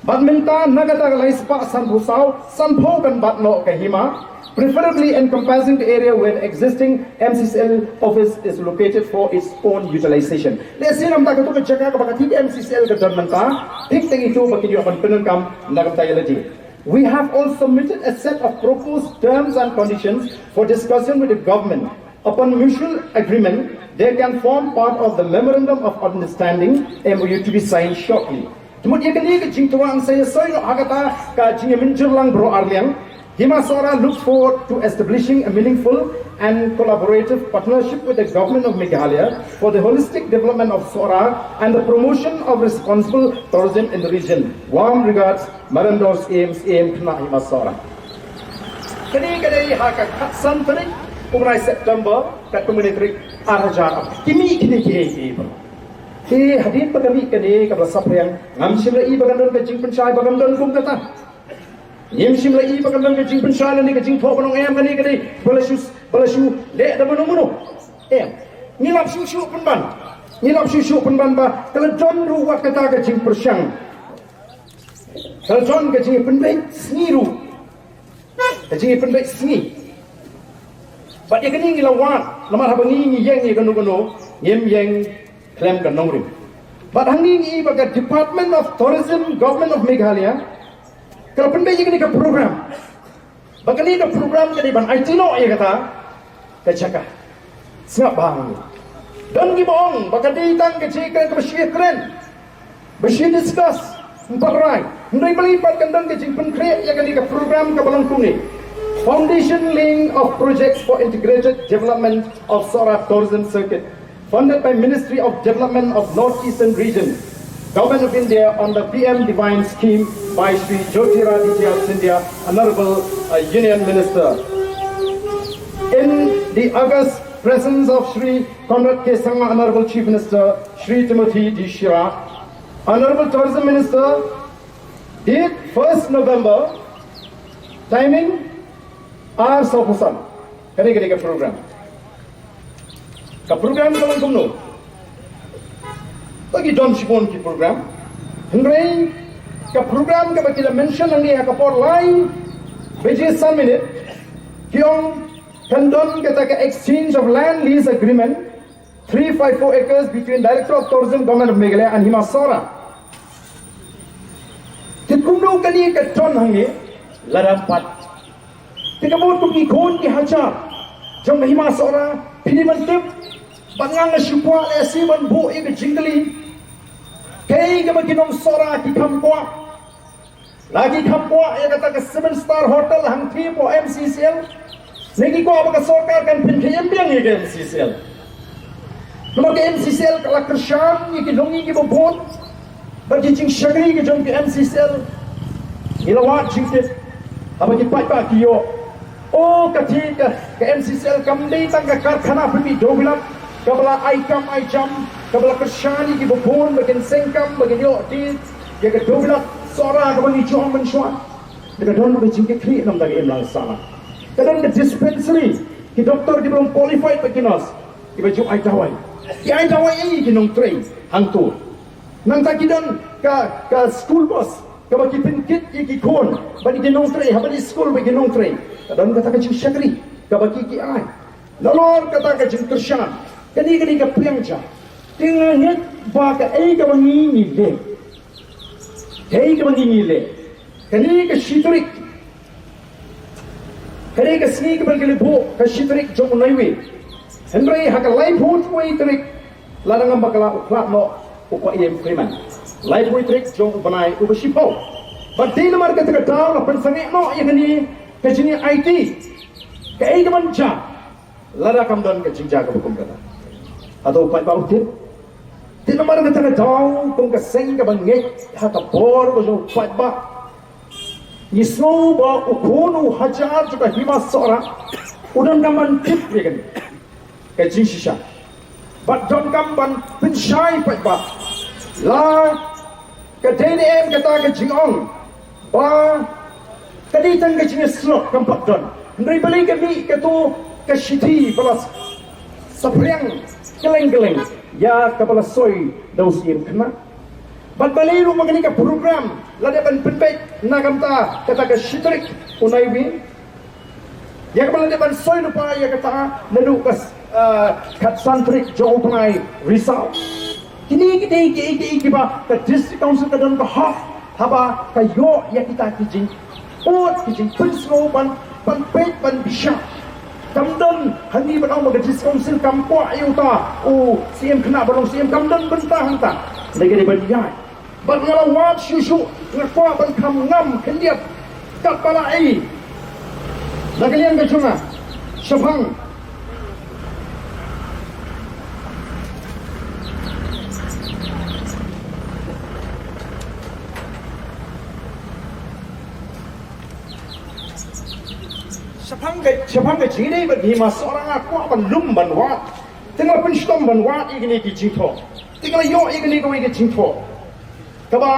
Bad mynta na kata ka lai spah sanphew saw, sanphew kan bat noh ka hima, preferably encompassing the area where the existing M C C L office is located for its own utilization. Lehse namar kata ka jaka kaba ka thik M C C L ka don mynta, thik tang ito ba kin ïoh ban pyndonkam na ka bynta ïa lade. We have also submitted a set of proposed terms and conditions for discussion with the government. Upon mutual agreement, they can form part of the memorandum of understanding, M O U, to be signed shortly. Te mut ïa kane ka jingtyrwa sa ïa soi noh ha kata ka jingïamynjur lang baroh arliang. Hima Sohra looks forward to establishing a meaningful and collaborative partnership with the Government of Meghalaya for the holistic development of Sohra and the promotion of responsible tourism in the region. Warm regards, Madam Dor Syiem, Syiem Khynnah Hima Sohra. Kane ka dei ha ka khatsan tarik u bnai September, katkum kane tarik ar hajar. Ki mih kine kiei kiei baroh. Te hadien ba ka mih kane kaba la saphriang, ngam shym la i ba kan don ka jingpynshai ba kan don kum kata. Ngim shym la i ba kan don ka jingpynshai lane ka jingthoh ban ong em kane ka dei ba la shu, ba la shu leh da mano mano. Em. Ngi lap shuh shuh pynban. Ngi lap shuh shuh pynban ba ka la don ruh wat kata ka jingpyrshang. Ka la don ka jingpynbeit sngi ruh. Ka jingpynbeit sngi. Bad ïa kane ngi la wad, namar haba ngi, ngi ïeng ïa kano kano, ngim ïeng khlem ka nongrim. Bad hangne ngi i ba ka Department of Tourism, Government of Meghalaya, ka la pynbeit ïa kane ka program. Ba kane ka program ka dei ban aiti noh ïa kata ka jaka. Sngap bha hangne. Don kiba ong ba ka dei tang ka jingkren kaba shu ïakren, ba shu discuss, ym pat rai. Hynrei balei pat kan don ka jingpynkhreh ïa kane ka program kaba long kumne: Foundation laying of projects for integrated development of Sohra Tourism Circuit, funded by Ministry of Development of North Eastern Region, Government of India, on the P M Divine Scheme by Shri Jyotiraditya Scindia, Honorable, uh, Union Minister. In the august presence of Shri Conrad K Sangma, Honorable Chief Minister, Shri Timothy D Shira, Honorable Tourism Minister, date first November, timing ar sawphew san. Kane, kane ka program. Ka program ka long kumno? To ki don shibun ki program. Hynrei ka program kaba ki la mention hangne ha ka por lai baje san minit, ki ong kan don kata ka exchange of land lease agreement, three five four acres, between Director of Tourism, Government of Meghalaya and Hima Sohra. Te kumno kane ka don hangne? Lada ym pat, te ka mut kum ki khun ki hajar jong ka Hima Sohra, phi dei ban tip, bad nga nga shu kwah lehse ban buh ïa ka jingkylli. Kaei kaba ki nong Sohra ki kham kwah? La ki kham kwah ïa kata ka seven star hotel hangthie hapoh M C C L? Ne ki kwah ba ka sorkar kan pynkhie biang ïa ka M C C L? Namar ka M C C L ka la kyrshan ïa ki longïing kiba bun bad ki jingshakri ki jong ka M C C L. Ngi la wad jingtip haba ki paidbah ki ïoh, o, ka thie ka, ka M C C L kam dei tang ka karkhana pynmih dewbilat kaba la ai kam ai jam, kaba la kyrshan ïa kiba bun ba kin seng kam, ba kin ïoh die ïa ka dewbilat Sohra kaba ngi ju ong mynshuwa. Te ka don ka jingkitkhlieh namar ka imlang sahlang. Ka don ka dispensary, ki doktor kiba long qualified bad ki nurse kiba ju ai dawai. Ki ai dawai ïa ki nongtrei hangto. Nangta ki don ka, ka school bus kaba ki pynkit ïa ki khun bad ïa ki nongtrei haba dei skul bad ïa ki nongtrei. Ka don kata ka jingshakri kaba ki, ki ai. Nalor kata ka jingkyrshan, kane, kane ka pliang ja. Te nga ngeit ba kaei kaba ngi, ngi leh, kaei kaba ngi, ngi leh, kane ka shi tarik, kane ka sngi kaba ngi la buh, ka shi tarik jong u naiwieng. Hynrei ha ka laiphew wei tarik, la dang ngam bakla u khlad noh u Bah Ian Freeman. Laiphew wei tarik jong u bnai uba shiphew. Bad dei namar kata ka daw la pynsangeh noh ïa kane ka jingïa aiti. Kaei kaban jia lada kam don ka jingjia kaba kum kata? Hato u paidbah u tip? Te namar kata ka daw kum ka seng kaba ngeit ha ka bor ka jong u paidbah, ngi sngew ba u khun u hajar jong ka Hima Sohra u donkam ban tip ïa kane ka jingshisha. Bad donkam ban pynshai paidbah. La ka dei ne em kata ka jingong ba ka dei tang ka jingïasyllok, kam pat don? Hynrei balei ka mih kato ka shithi ba la saphriang kylleng kylleng ïa kaba la soi da u Syiem Khynnah? Bad balei ruh ma kane ka program la dep ban pynbeit na ka bynta kata ka shi tarik u naiwieng, ïa kaba la dep ban soi lypa ïa kata naduh ka, ah, khatsan tarik jong u bnai Risaw? Kine ki dei kiei kiei kiba ka District Council ka don ka hok haba ka ïoh ïa kita ki jingpud, ki jingpynsngew ban, ban peit, ban bishar. Kam don hangne ban ong ba ka District Council kam kwah ïa uta u Syiem Khynnah ban long Syiem, kam don bynta hangta. Dei ka dei ban ïaid. Bad nga la wad shuh shuh, nga kwah ban kham ngam khyndiat katba la ai na ka liang ka jong nga shaphang. Shaphang ka, shaphang ka jingïadei bad Hima Sohra nga kwah ban lum ban wad. Te nga la pynshitom ban wad ïa kine ki jingthoh. Te nga la ïoh ïa kine kawei ka jingthoh kaba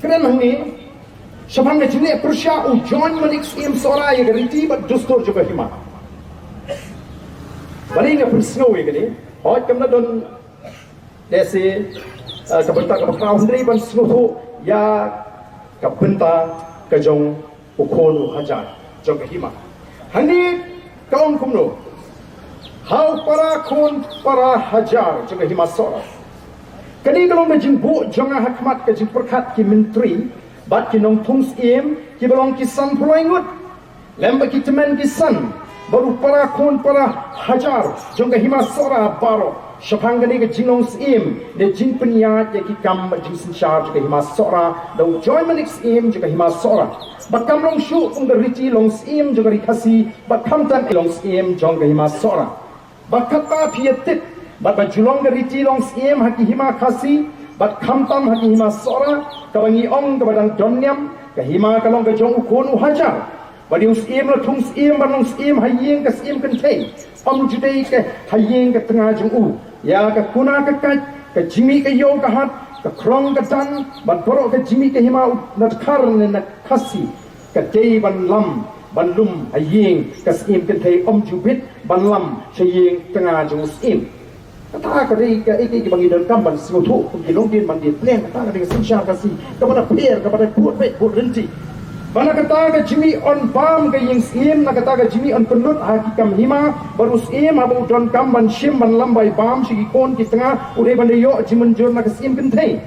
kren hangne shaphang ka jingleh pyrshah u Joint Manik Syiem Sohra ïa ka riti bad dustur jong ka hima. Balei nga pynsngew ïa kane? Hooid, kam da don lehse, eh, ka bynta kaba khraw, hynrei ban sngewthuh ïa ka bynta ka jong u khun u hajar jong ka hima. Hangne ka ong kumno: Ha u para khun para hajar jong ka Hima Sohra. Kane ka long ka jingbuh jong nga ha khmat ka jingpyrkhat ki myntri bad ki nongthung syiem kiba long ki sanphew lai ngut, lem bad ki tymmen ki san, bad u para khun para hajar jong ka Hima Sohra baroh shaphang kane ka jinglong syiem ne jingpynïaid ïa ki kam bad jingsynshar jong ka Hima Sohra da u Joint Manik Syiem jong ka Hima Sohra. Bad kam long shuh kum ka riti long syiem jong ka Ri Khasi bad khamtam long syiem jong ka Hima Sohra. Bad katba phi ïa tip bad ba ju long ka riti long syiem ha ki hima Khasi bad khamtam ha ki Hima Sohra, kaba ngi ong kaba dang don niam, ka hima ka long ka jong u khun u hajar. Bad ïa u syiem la thung syiem ban long syiem ha ïing ka syiem kynthei, ym ju dei ka ha ïing ka tnga jong u. Ïa ka kuna ka kait, ka jingmih ka ïew ka hat, ka khrong ka dan bad baroh ka jingmih ka hima, u na dkhar ne na Khasi, ka dei ban lam ban lum ha ïing ka syiem kynthei, ym ju bit ban lam sha ïing tnga jong u syiem. Kata ka dei kaei kaei kaba ngi donkam ban sngewthuh kum ki longdien mandien pdeng. Kata ka dei ka synshar Khasi kaba da pher, kaba da bud beit bud rynti. Ba na kata ka jingmih yn bam ka ïing syiem, na kata ka jingmih yn pynlut ha ki kam hima, bad u syiem haba u donkam ban shim ban lam bai bam sha ki khun ki tnga, u dei ban da ïoh jingmynjur na ka syiem kynthei.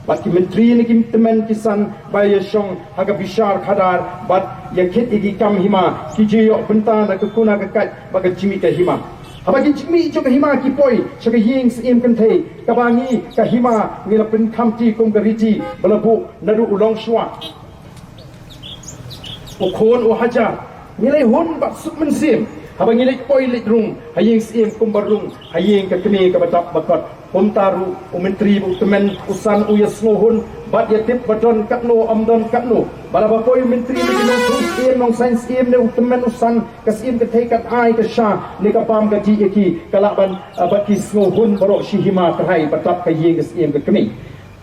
Bad ki myntri ne ki tymmen ki san ba ïa shong ha ka bishar khadar bad ïa kit ïa ki kam hima, ki ju ïoh bynta na ka kuna ka kait bad ka jingmih ka hima. Haba ki jingmih jong ka hima ki poi sha ka ïing Syiem kynthei, kaba ngi ka hima ngi la pynkhamti kum ka riti ba la buh naduh u longshuwa u khun u hajar. Ngi leit hun bad suk mynsiem haba ngi leit poi leit rung ha ïing Syiem kumba rung ha ïing ka kmie kaba dap ba kot. Kumta ruh u myntri ba u tymmen u san u ïa sngewhun bad ïa tip ba don katno ym don katno. Ba la ba poi u myntri ne ki nongthung Syiem, nongsaiñ Syiem ne u tymmen u san, ka Syiem kynthei kan ai ka sha ne ka bam ka dih ïa ki, ka lah ban, ah, bad ki sngewhun baroh shi hima trai ba dap ka ïing ka Syiem ka kmie.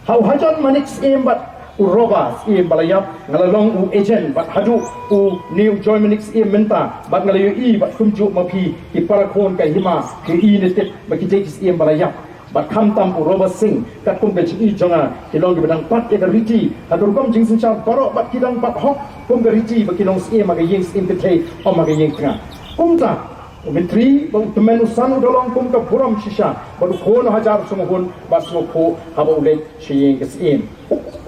Ha u Hajan Manik Syiem bad u Roba Syiem ba la ïap nga la long u agent bad haduh une u Joy Manik Syiem mynta bad nga la ïohi bad kumjuh ma phi ki para khun ka hima ki ïohi ne tip ba ki dei ki Syiem ba la ïap. Bad khamtam u Roba Singh katkum ka jingïohi jong nga ki long kiba dang bat ïa ka riti ha ka rukom jingsynshar baroh bad ki dang bat hok kum ka riti ba ki long Syiem ha ka ïing Syiem kynthei ym ha ka ïing tnga. Kumta u myntri ba u tymmen u san u da long kum ka burom shisha bad u khun u hajar u sngewhun bad sngewkhuh haba u leit sha ïing ka Syiem.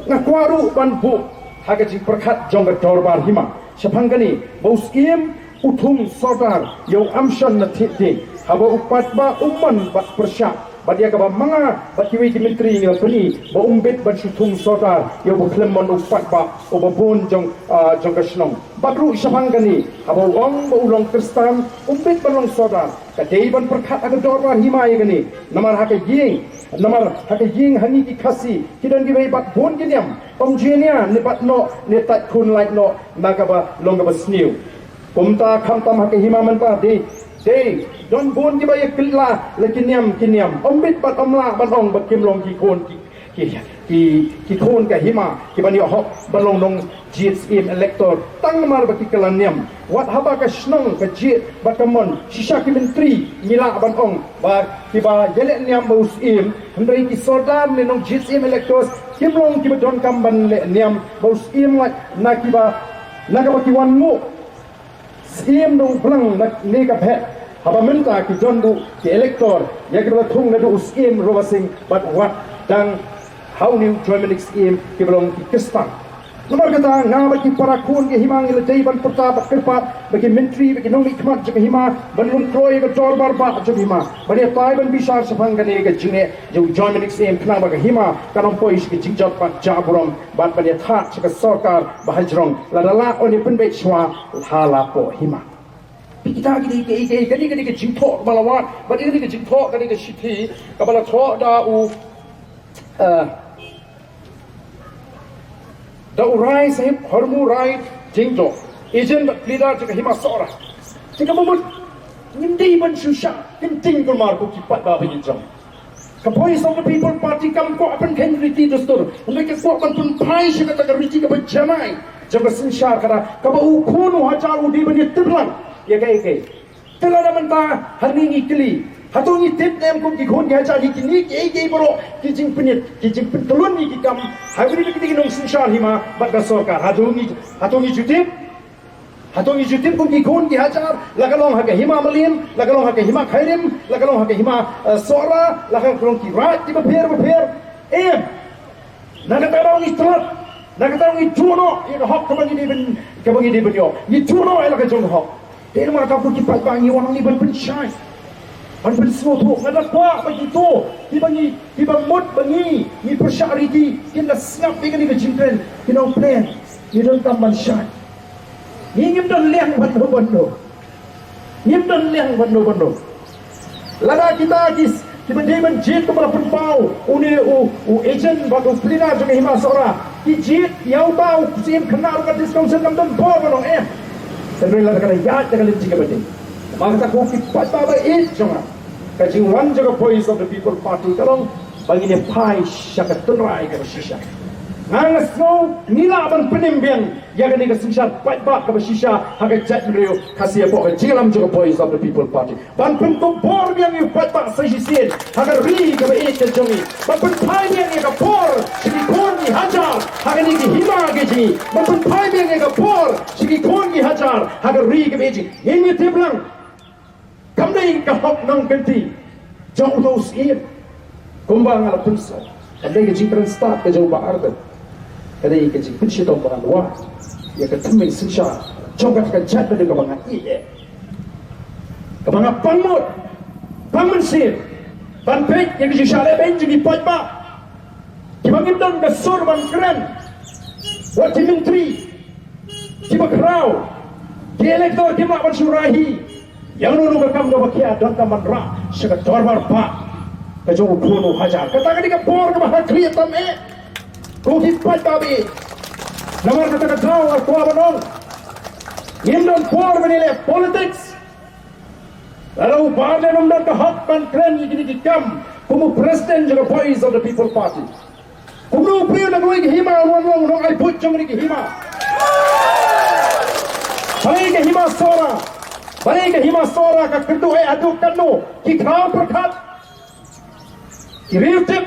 Nga kwah ruh ban buh ha ka jingpyrkhat jong ka dorbar hima shaphang kane ba u Syiem u thung sordar ïa u Amshan na Thied Dieng haba u paidbah u mon bad pyrshah bad ïa kaba ma nga bad kiwei ki myntri ngi la pyni ba um bit ban shu thung sordar ïa uba khlem mon u paidbah uba bun jong, ah, jong ka shnong. Bad ruh shaphang kane haba u ong ba u long Khristan um bit ban long sordar. Ka dei ban pyrkhat ha ka dorbar hima ïa kane. Namar ha ka ïing, namar ha ka ïing ha ngi ki Khasi ki don kiwei bad bun ki niam. Ym ju ïa ne bat noh ne tait khun lait noh na kaba long kaba sniew. Kumta khamtam ha ka hima mynta dei, dei don bun kiba ïa kylla la ki niam ki niam. Ym bit bad ym lah ban ong ba kim long ki khun ki, ki, ki, ki khun ka hima kiban ïoh hok ban long nongjied Syiem elector tang namar ba ki kylla niam. Wat haba ka shnong ka jied bad ka mon shisha ki myntri ngi lah ban ong ba kiba ïaleh niam ba u Syiem, hynrei ki sordar ne nongjied Syiem electors kim long kiba donkam ban leh niam ba u Syiem lait na kiba, na kaba ki wan nguh Syiem da u blang na ne ka phet. Haba mynta ki don ruh ki elector ïa kiba la thung naduh u Syiem Roba Singh bad wat dang ha une u Joy Manik Syiem kiba long ki Khristan. Namar kata nga bad ki para khun ka hima ngi la dei ban pyrta bad kyrpad ba ki myntri ba ki nongmihkhmat jong ka hima ban lum kloi ïa ka dorbar bah jong ka hima ban ïatai ban bishar shaphang kane ka jingeh jong u Joy Manik Syiem khnang ba ka hima kan ym poi sha ka jingjot bad jaburom bad ban ïathad sha ka sorkar ba hajrong. Lada lah un ïa pynbeit shuwa ha la poh hima. Phi kita ki dei ki, ki, kane ka dei ka jingthoh ba la wad bad kane ka jingthoh kane ka shithi kaba la thoh da u, eh, da u Rai Sahib Hormu Rai Jingjo, agent bad pleader jong ka hima Sohra. Te kaba mut ngim dei ban shu shah kynting kulmar ko ki paidbah ba ïeit jong. Ka Voice of the People Party kam kwah ban pynkheiñ riti dustur, hynrei ka kwah ban pynphai sha kata ka riti kaba janai jong ka synshar kata kaba u khun u hajar u dei ban ïatip lang ïa kaei kaei. Te lada mynta hangne ngi kylli, hato ngi tip ne em kum ki khun ki hajar ïa kine kiei kiei baroh ki jingpynït, ki jingpyntlun ïa ki kam ha kine ki nongsynshar hima bad ka sorkar? Hato ngi, hato ngi ju tip? Hato ngi ju tip kum ki khun ki hajar, la ka long ha ka hima Mylliem, la ka long ha ka hima Khyrim, la ka long ha ka hima, eh, Sohra, la ka long ki raid kiba pher bapher? Em. Na kata daw ngi tlot, na kata daw ngi duh noh ïa ka hok kaba ngi dei ban, kaba ngi dei ban ïoh. Ngi duh noh ïa la ka jong ka hok. Te namar kata ko ki paidbah ngi wan hangne ban pynshai, ban pynsngewthuh. Nga da kwah ba kito kiba ngi, kiba mut ba ngi, ngi pyrshah riti kin da sngap ïa kane ka jingkren, kin ong plen. Ngi donkam ban shai. Ngi ngim don liang ban do ban do. Ngim don liang ban do ban do. Lada kita ki, kiba dei ban jied kumba la pynpaw une u, u agent bad u pleader jong ka hima Sohra, ki jied ïa uta u Syiem khynnah ruh ka District Council kam don bor ban ong em. Hynrei lada ka la ïaid da ka lynti kaba dei. Namar kata ko ki paidbah ba ïeit jong nga, ka jingwan jong ka Voice of the People Party ka long ba ngin ïa phai sha ka tynrai kaba shisha. Nga nga sngew ngi lah ban pynim biang ïa kane ka synshar paidbah kaba shisha ha ka jaitbynriew Khasi hapoh ka jingïalam jong ka Voice of the People Party. Ban pynkupbor biang ïa u paidbah sa shisien ha ka ri kaba ïeit ka jong ngi. Ban pynphai biang ïa ka bor sha ki khun ki hajar ha kane ka hima ka jong ngi. Ban pynphai biang ïa ka bor sha ki khun ki hajar ha ka ri kaba ïeit jong ngi. Ngin ïa tip lang. Kam dei ka hok nongkynti jong uto u Syiem. Kumba nga la pynsngew, kam dei ka jingkren stad ka jong u Bah Ardent. Ka dei ka jingpynshitom ba ngan wad ïa ka tymmen synshar jong kata ka jaitbynriew kaba nga ïeit, kaba nga pang mut. Pang mynsiem ban peit ïa ki jingshah lehbeiñ jong ki paidbah kiba ngim don ka sur ban kren. Wat ki myntri kiba khraw, ki elector kim lah ban shu rah hi. Ïa uno uno ka kam kaba khia donkam ban rah sha ka dorbar bah ka jong u khun u hajar. Kata ka dei ka por kaba ha khlieh tam eh. Ko ki paidbah, namar kata ka daw nga kwah ban ong, ngim don por ban ïaleh politics. Lada u Bah Ardent um don ka hok ban kren ïa kine ki kam kum u president jong ka Voice of the People Party, kumno u briew na kawei ka hima u wan long u nongai buit jong kine ki hima? Balei ka hima Sohra, balei ka hima Sohra ka kynduh eh haduh katno? Ki khraw pyrkhat, ki riew tip,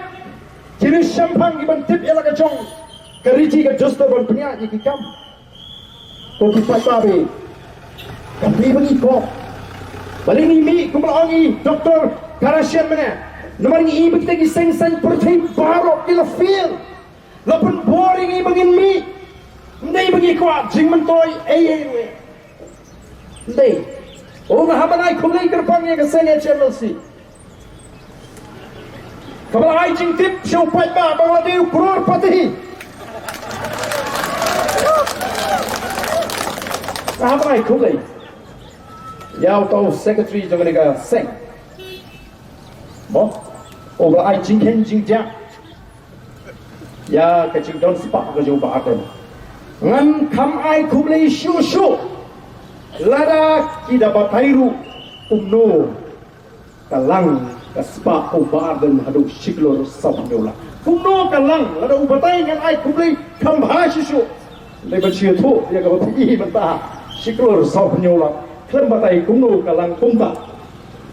ki riew shemphang kiban tip ïa la ka jong ka riti ka dustur ban pynïaid ïa ki kam. Ko ki paidbah, kam dei ba ngi kok. Balei ngi mih kumba la ong i Doctor Kharashian mynne? Namar ngi i ba kita ki seng saiñ pyrthei baroh ki la fail, la pynbor ïa ngi ba ngin mih. Ym dei ba ngi kwah jingmyntoi ei ei ruh. Ym dei. O, nga hap ban ai khublei kyrpang ïa ka seng H M L C kaba la ai jingtip sha u paidbah ba nga dei u crorepati. Nga hap ban ai khublei ïa uta u secretary jong kane ka seng, mo, uba la ai jingkheiñ jingdiah ïa ka jingdon spah ka jong u Bah Ardent. Ngan kham ai khublei shuh shuh lada ki da batai ruh kumno ka lang ka spah u Bah Ardent haduh shi klur saw hynñiew lak. Kumno ka lang lada u batai, ngan ai khublei kham bha shuh shuh. Dei ban shu ïathuh ïa kaba phi i mynta, shi klur saw hynñiew lak. Khlem batai kumno ka lang kumta.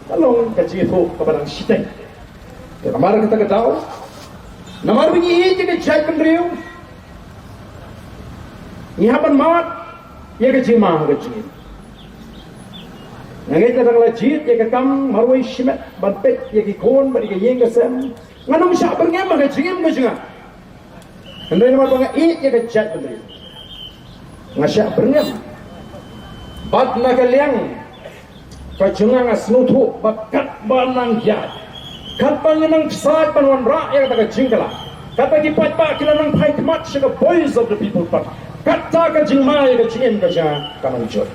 Ka long ka jingïathuh kaba dang shiteng. Te namar kata ka daw, namar ba ngi ïeit ïa ka jaitbynriew, ngi hap ban mad ïa ka jingma ha ka jingim. Nga ngeit lada nga la jied ïa ka kam marwei shimet ban peit ïa ki khun bad ïa ka ïing ka sem, ngan ym shah byrngem ha ka jingim ka jong nga. Hynrei namar ba nga ïeit ïa ka jaitbynriew, nga shah byrngem. Bad na ka liang ka jong nga, nga sngewthuh ba katba nang ïaid, katba ngi nang ksaid ban wanrah ïa kata ka jingkylla, katba ki paidbah ki la nang phai khmat sha ka Voice of the People Party, kata ka jingma ïa ka jingim ka jong nga ka nang jur.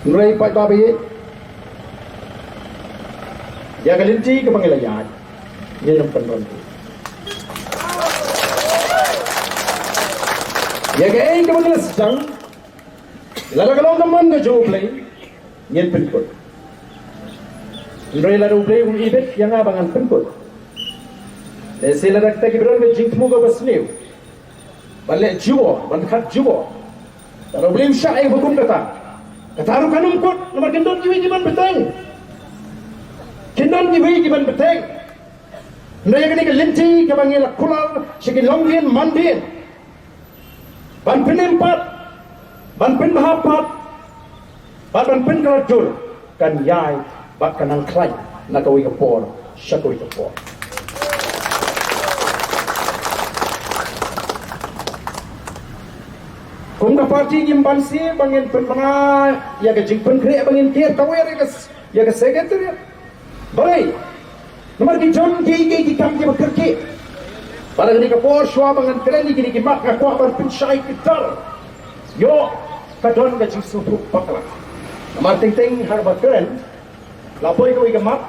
Hynrei paidbah ba ïeit, ïa ka lynti kaba ngi la ïaid, ngin ym pynrem. Ïa kaei kaba ngi la sdang, lada ka long ka mon ka jong U Blei, ngin pynkut. Hynrei lada U Blei um ibit ïa nga ba ngan pynkut, lehse lada kita kiba don ka jingthmu kaba sniew ban leh jubor, ban khat jubor, lada U Blei um shah ïa kaba kum kata, kata ruh kan ym kut, namar kin don kiwei kiban bteng. Kin don kiwei kiban bteng. Hynrei ïa kane ka lynti kaba ngi la kular sha ki longdien mandien, ban pynim pat, ban pynbha pat, bad ban pynkylla dur, kan ïai bad kan nang khlaiñ na kawei ka por sha kawei ka por. Kum ka party ngim banse ba ngin pynbna ïa ka jingpynkhreh ba ngin ker tawiar ïa ka, ïa ka secretariat. Balei? Namar ki don kiei kiei ki kam kiba kyrkieh. Bad ha kane ka por, shuwa ba ngan kren ïa kine ki mat, nga kwah ban pynshai kdar. Ïoh, ka don ka jingsngewthuh bakla. Namar teng teng haba kren, la poi kawei ka mat,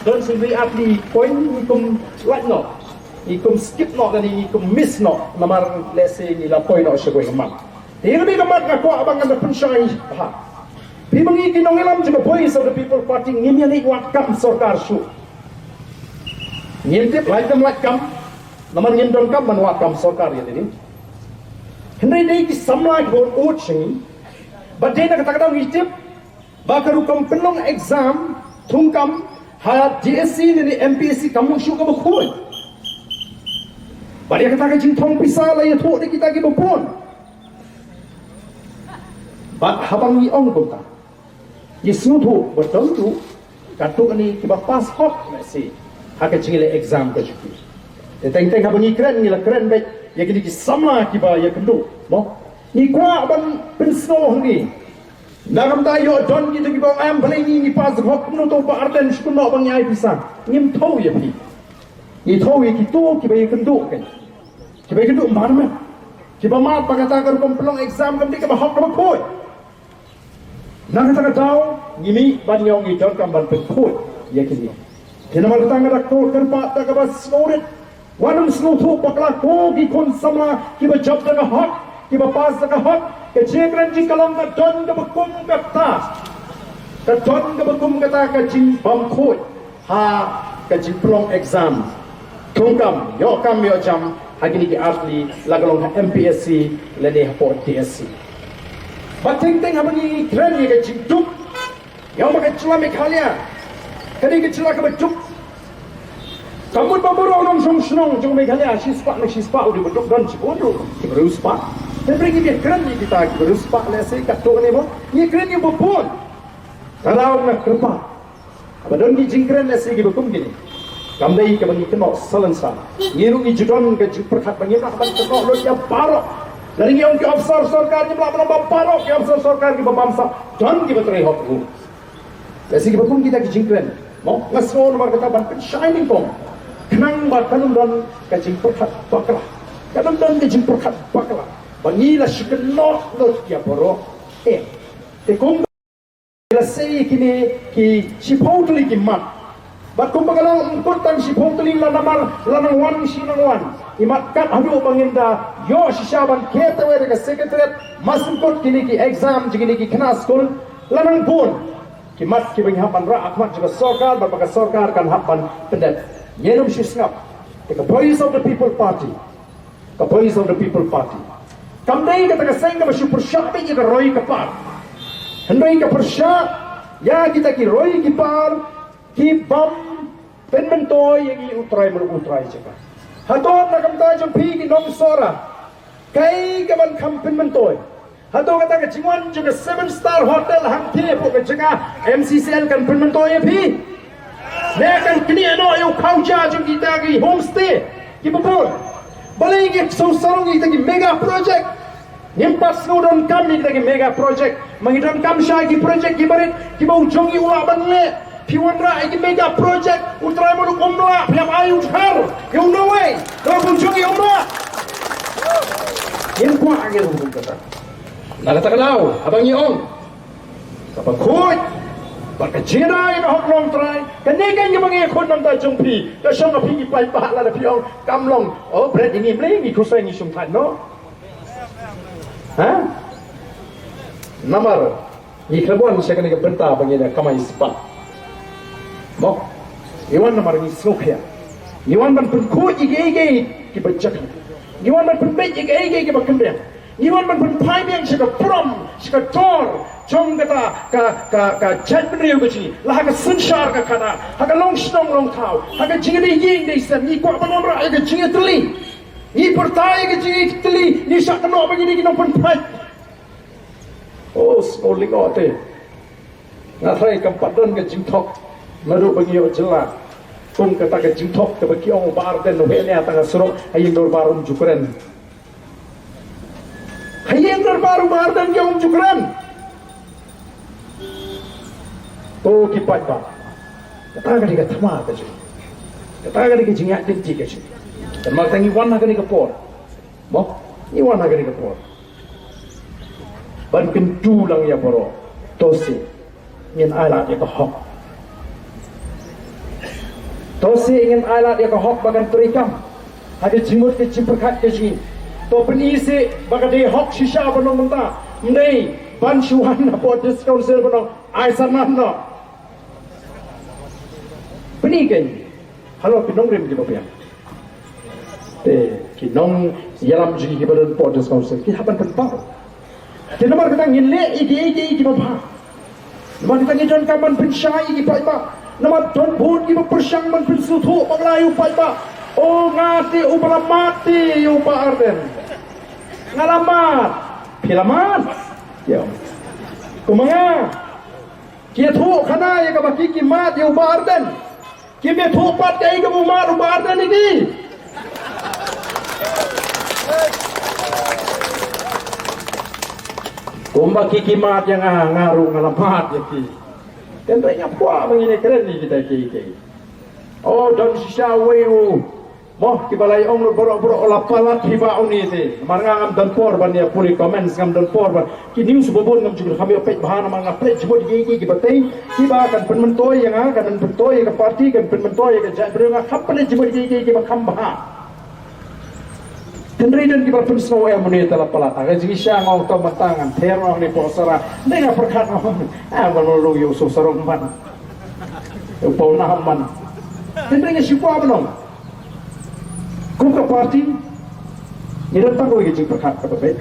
don sa wei ar tylli ki point ngi kum lait noh, ngi kum skip noh, lane ngi kum miss noh, namar lehse ngi la poi noh sha kawei ka mat. Te ïa kane ka mat nga kwah ba ngan da pynshai bha. Phi ba ngi ki nongïalam jong ka Voice of the People Party ngim ïaleit wad kam sorkar shuh. Ngim tip lait ne ym lait kam, namar ngim donkam ban wad kam sorkar ïa lade. Hynrei dei ki samla kiba un ud sha ngi. Bad dei na kata ka daw ngi tip ba ka rukom pynlong exam thungkam ha D S C lane M P S C kam long shuh kaba khuid. Bad ïa kata ka jingthong pisa la ïathuh da kita kiba bun. Bad haba ngi ong kumta, ngi sngewthuh ba don ruh katto katne kiba pass hok lehse ha ka jingïaleh exam ka jong ki. Te teng teng haba ngi kren, ngi la kren beit ïa kine ki samla kiba ïakynduh, mo. Ngi kwah ban pynsngew hangne Na ka bynta ïoh don kito kiba ong em balei ngi ngi pass hok kumno to Bah Ardent shu kynnoh ba ngi ai pisa. Ngim thew ïa phi. Ngi thew ïa kito kiba ïakynduh kein. Kiba ïakynduh mar mar. Kiba mad ba kata ka rukom pynlong exam kam dei kaba hok kaba khuid. Na kata ka daw ngi mih ban ïoh ngi donkam ban pynkhuid ïa kine. Te namar kata nga da kyrpad da kaba sngewrit. Wat nym sngewthuh bakla ko ki khun samla kiba jop da ka hok, kiba pass da ka hok. Ka jingkren jong ka long ka don kaba kum kata. Ka don kaba kum kata ka jingbymkhuid ha ka jingpynlong exam. Thungkam, ïoh kam ïoh jam ha kine ki artylli la ka long ha M P S C lane hapoh D S C. Bad teng teng haba ngi kren ïa ka jingduk, ïa ba ka jylla Meghalaya ka dei ka jylla kaba duk. Ka mut ba baroh nongshong shnong jong Meghalaya shispah na shispah u dei ba duk, don shibun ruh kiba riewspah. Te hynrei ngim ïakren ïa kita kiba riewspah lehse katto katne mo. Ngi kren ïa ba bun. Ka daw nga kyrpad. Haba don ki jingkren lehse kiba kum kine, kam dei kaba ngi kynnoh salonsar. Ngi ruh ngi ju don ka jingpyrkhat ba ngim lah ban kynnoh lut ïa baroh. Lada ngi ong ki officer sorkar ngim lah ban ong ba baroh ki officer sorkar kiba bamsap don kiba trei hok ruh. Lehse kiba kum kita ki jingkren, mo, nga sngew namar kata ban pynshai nyngkong. Khnang ba kan ym don ka jingpyrkhat bakla. Kan ym don ka jingpyrkhat bakla ba ngi la shu kynnoh lut ïa baroh. Eh, te kum Lehse kine ki shiphew tylli ki mat. Bad kumba ka long, ym kut tang shiphew tylli, la namar la nang wan shi nang wan. I mat kat haduh ba ngin da ïoh shisha ban kiew tawei da ka secretariat, masyngkut kine ki exam jong kine ki khynnah skul, la nang bun ki mat kiba ngi hap ban rah ha khmat jong ka sorkar, bad ba ka sorkar kan hap ban pyndep. Ngin ym shu sngap. Te ka Voice of the People Party, ka Voice of the People Party kam dei kata ka seng kaba shu pyrshah beit ïa ka roi ka par. Hynrei ka pyrshah ïa kita ki roi ki par ki bym pynmyntoi ïa ngi U Trai Muluk U Trai jaka. Hato na ka bynta jong phi ki nong Sohra, kaei kaban kham pynmyntoi? Hato kata ka jingwan jong ka seven star hotel hangtei hapoh ka jaka M C C L kan pynmyntoi ïa phi? Ne kan knieh noh ïa u khaw ja jong kita ki homestay kiba bun? Balei ngi sngewsarong ïa kita ki mega project? Ngim pat sngewdonkam ïa kita ki mega project. Ma ngi donkam sha ki project kiba rit kiba u jong ngi u lah ban leh. Phi wanrah ïa ki mega project, U Trai Muluk um lah, phi hap ai u dhar ïa u nongwei, namar u jong ngi um lah. Ngin kwah ïa u kum kata. Na kata ka daw haba ngi ong kaba khuid bad ka jingïada ïa ka hok longtrai, kane ka ngi ba ngi khun namar jong phi. Ka shong ha phi ki paidbah lada phi ong kam long, oh, bret ïa ngi, mlei ngi khuslai ngi shong thait noh. Ha? Namar ngi khlem wan sha kane ka bynta ba ngin ïa kamai spah. Mo, ngi wan namar ngi sngewkhia. Ngi wan ban pynkhuid ïa kiei kiei kiba jaka. Ngi wan ban pynbeit ïa kiei kiei kiba kynriang. Ngi wan ban pynphai biang sha ka burom, sha ka dor jong kata ka, ka, ka jaitbynriew ka jong ngi, la ha ka synshar ka khadar, ha ka long shnong long thaw, ha ka jingïadei ïing dei sem. Ngi kwah ban wanrah ïa ka jingïatylli. Ngi pyrta ïa ka jingïatylli, ngi shah kynnoh ba ngi dei ki nongpynphai. Oh, sngewlyngngoh te. Nga tharai kam pat don ka jingthok naduh ba ngi ïoh jylla kum kata ka jingthok kaba ki ong Bah Ardent u heh nia tang ha surok ha ïing dorbar um ju kren. Ha ïing dorbar u Bah Ardent ki ong um ju kren. To ki paidbah, kata ka dei ka thma ka jong ngi. Kata ka dei ka jingïaid lynti ka jong ngi. Te namar kata ngi wan ha kane ka por. Mo, ngi wan ha kane ka por ban kyntu lang ïa baroh. To se ngin ailad ïa ka hok. To se ngin ailad ïa ka hok ba kan treikam ha ka jingmut ka jingpyrkhat ka jong ngi. To pyni se ba ka dei hok shisha ban long mynta. Ym dei ban shu wan hapoh District Council ban ong ai sanad noh. Pyni kein halor ki nongrim kiba biang. Te ki nongïalam jong ngi kiba don hapoh District Council ki hap ban pynpaw. Te namar kata ngin leh ïa kiei kiei kiba bha. Namar kata ngi donkam ban pynshai ïa ki paidbah. Namar don bun kiba pyrshang ban pynsngewthuh bakla ïa u paidbah. O, nga te uba la mad te ïa u Bah Ardent. Nga la mad. Phi la mad? Ïa. Kumba nga. Ki ïathuh khana ïa kaba ki ki mad ïa u Bah Ardent. Kim ïathuh pat kaei kaba u mad u Bah Ardent ïa ki. Kumba ki ki mad ïa nga, nga ruh nga la mad ïa ki. Hynrei nga kwah ba ngin ïakren ïa kita kiei kiei. Oh, don shisha uwei u. Mo, kiba la ong lut baroh baroh, la palat hi ba uni te. Namar nga ngam don por ban ïa pule comments, ngam don por ban. Ki news ba bun ngam ju kham ïa peit bha namar nga peit jingmut kiei kiei kiba tei. Kiba kan pynmyntoi ïa nga, kan pynmyntoi ïa ka party, kan pynmyntoi ïa ka jaitbynriew, nga kham peit jingmut kiei kiei kiba kham bha. Hynrei don kiba pynsngew em uni te la palat. Ka jingshisha nga ong to mynta ngan ther noh uni poh sara. Hynrei nga pyrkhat noh. Ah, ban long ïa u suk sarong man. U paw na man. Hynrei nga shu kwah ban ong. Kum ka party, ngi don tang kawei ka jingpyrkhat kaba beit.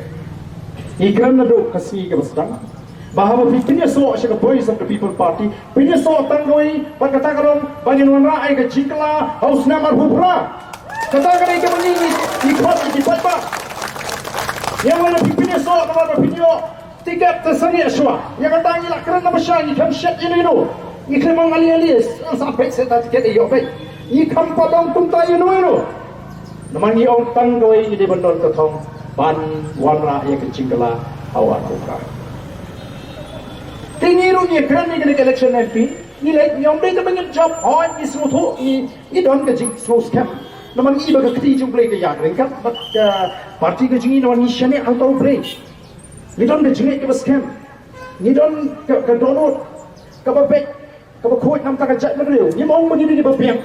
Ngi kren naduh ka sngi kaba sdang. Ba haba phi pynïasoh sha ka Voice of the People Party, pynïasoh tang kawei, bad kata ka long ba ngin wanrah ïa ka jingkylla ha u snem arphew phra. Kata ka dei kaba ngi, ngi khot ïa ki paidbah. Ïa, haba phi pynïasoh namar ba phin ïoh tiket te sangeh shuwa. Ïa kata ngi la kren na ba shai, ngi khlem shet ïano ïano. Ngi khlem ong ale ale, sa peit shet ta tiket, ïoh peit. Ngi khlem pat ong kumta ïano ïano. Namar ngi ong tang kawei, ngi dei ban don ka thong ban wanrah ïa ka jingkylla ha u arphew phra. Te ngi ruh ngi kren ïa kane ka election M P, ngi leit, ngi ong dei kaba ngin jop, hooid ngi sngewthuh, ngi, ngi don ka jingsngew skhem. Namar ngi ba ka kti jong U Blei ka ïaid ryngkat bad ka party ka jong ngi, namar ngi shaniah hangta U Blei. Ngi don ka jingngeit kaba skhem. Ngi don ka, ka dohnud kaba beit, kaba khuid na ka bynta ka jaitbynriew. Ngim ong ba ngi dei kiba biang.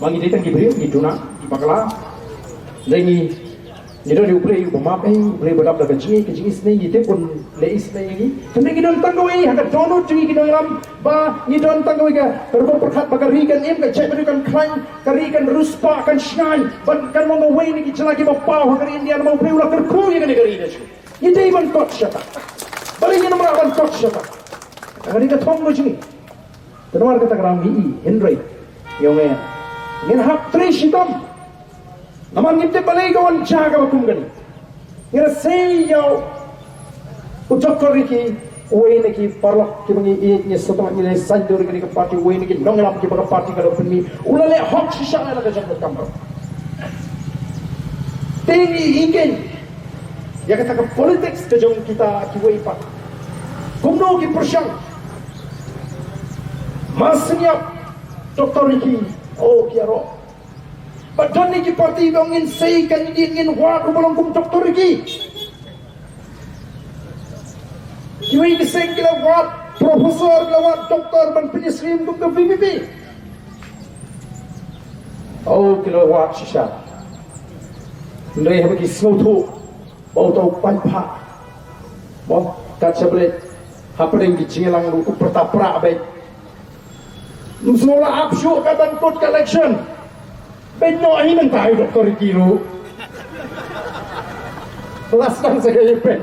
Ba ngi dei tang ki briew, ngi duna, ki bakla. Dei ngi, ngi don ïa U Blei uba map, eh, U Blei uba dap da ka jingngeit, ka jingisynei, ngi tip un leh isynei ïa ngi. Hynrei ngi don tang kawei ha ka dohnud jong ngi ki nongïalam, ba ngi don tang kawei ka, ka rukom pyrkhat ba ka ri kan im, ka jaitbynriew kan khlaiñ, ka ri kan riewspah, kan shngaiñ, bad kan long kawei na ki jylla kiba paw ha ka ri India, namar U Blei u la kyrkhu ïa kane ka ri na jong ngi. Ngi dei ban kot shata. Balei ngin ym lah ban kot shata? Ka dei ka thong ka jong ngi. Te namar kata ka daw ngi i, hynrei, ïa ngi, ngin hap trei shitom. Namar ngim tip balei ka wan jia kaba kum kane. Ngi la sei ïa u Doctor Ricky, uwei na ki paralok kiba ngi ïeit, ngi sngewthuh ngi la saiñdur ïa kane ka party, uwei na ki nongïalam kiba ka party ka la pynmih, u la leh hok shisha ïa la ka jong ka kamram. Te ngi i kein ïa kata ka politics ka jong kita kiwei pat. Kumno ki pyrshang. Mar shen ïa Doctor Ricky, oh, ki ïaroh. Ba don ne ki party ba ong ngin sei candidate, ngin wad uba long kum Doctor Ricky. Kiwei ki seng ki la wad professor, ki la wad doctor ban pynïasyriem kum ka V P P. Oh, ki la wad shisha. Hynrei haba ki sngewthuh ba uta u paidbah, mo, kat sha ba leit hapdeng ki jingïalang ruh u pyrta prah beit. Ym sngewlah ap shuh ka ban kut ka election. Beit noh hi mynta ïa u Doctor Ricky ruh. La sdang sa ka ïa pyn.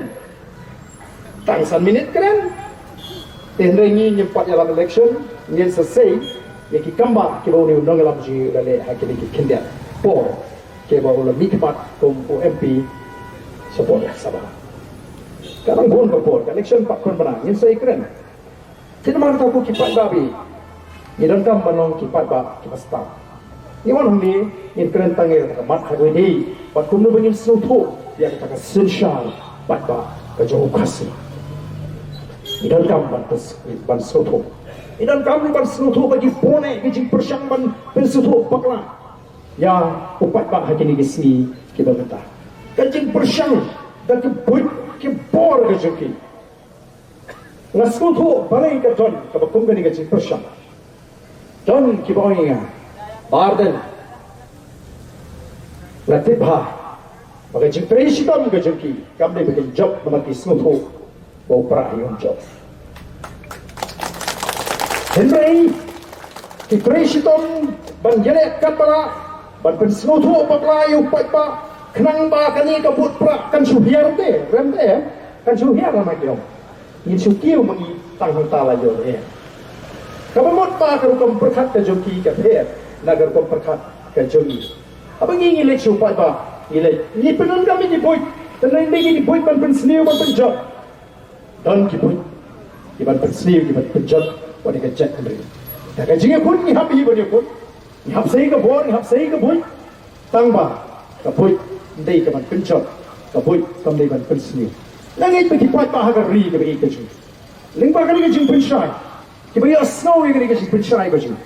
Tang san minit kren. Te hynrei ngi ngim pat ïalam election, ngin sa sei ïa ki kambah kiba une u nongïalam jong ngi u la leh ha kine ki khyndiat por kiba u la mihkhmat kum u M P sha por Lok Sabha. Ka dang bun ka por, ka election pat khun bnai, ngin sa ïakren. Te namar kata ko ki paidbah, ngi donkam ban long ki paidbah kiba stad. Ngi wan hangne ngin kren tang ïa ka mat ha kawei de, bad kumno ba ngin sngewthuh ïa kata ka synshar paidbah ka jong u Khasi. Ngi donkam ban pys-, ban sngewthuh. Ngi donkam ban sngewthuh ba ki bun eh ki jingpyrshang ban pynsngewthuh bakla ïa u paidbah ha kine ki sngi kiba mynta. Ka jingpyrshang da ki buit ki bor ka jong ki. Nga sngewthuh balei ka don kaba kum kane ka jingpyrshang. Don kiba ong ïa nga, Bah Ardent, nga tip bha ba ka jingtrei shitom ka jong ki kam dei ba kin jop namar ki sngewthuh ba u Prah hi um jop. Hynrei ki trei shitom ban ïaleh katba lah ban pynsngewthuh bakla ïa u paidbah khnang ba kane ka vote Prah kan shu hiar te, rem te, kan shu hiar, namar ki ong ngin shu kiew ma ngi tang hangta la ïoh eh. Kaba mut ba ka rukom pyrkhat ka jong ki ka pher na ka rukom pyrkhat ka jong ngi. Haba ngi ngi leit sha u paidbah, ngi leit, ngi pyndonkam ïa ki buit, pyndonkam ïa ki buit ban pynsniew ban pynjot. Don ki buit ki ban pynsniew ki ban pynjot wat ïa ka jaitbynriew. Da ka jingïakhun ngi hap hi ban ïakhun. Ngi hap sei ka bor, ngi hap sei ka buit. Tang ba ka buit ym dei ka ban pynjot, ka buit kam dei ban pynsniew. Nga ngeit ba ki paidbah ha ka ri kaba ïeit ka jong ngi, lyngba kane ka jingpynshai, kiba ïohsngew ïa kane ka jingpynshai ka jong ngi,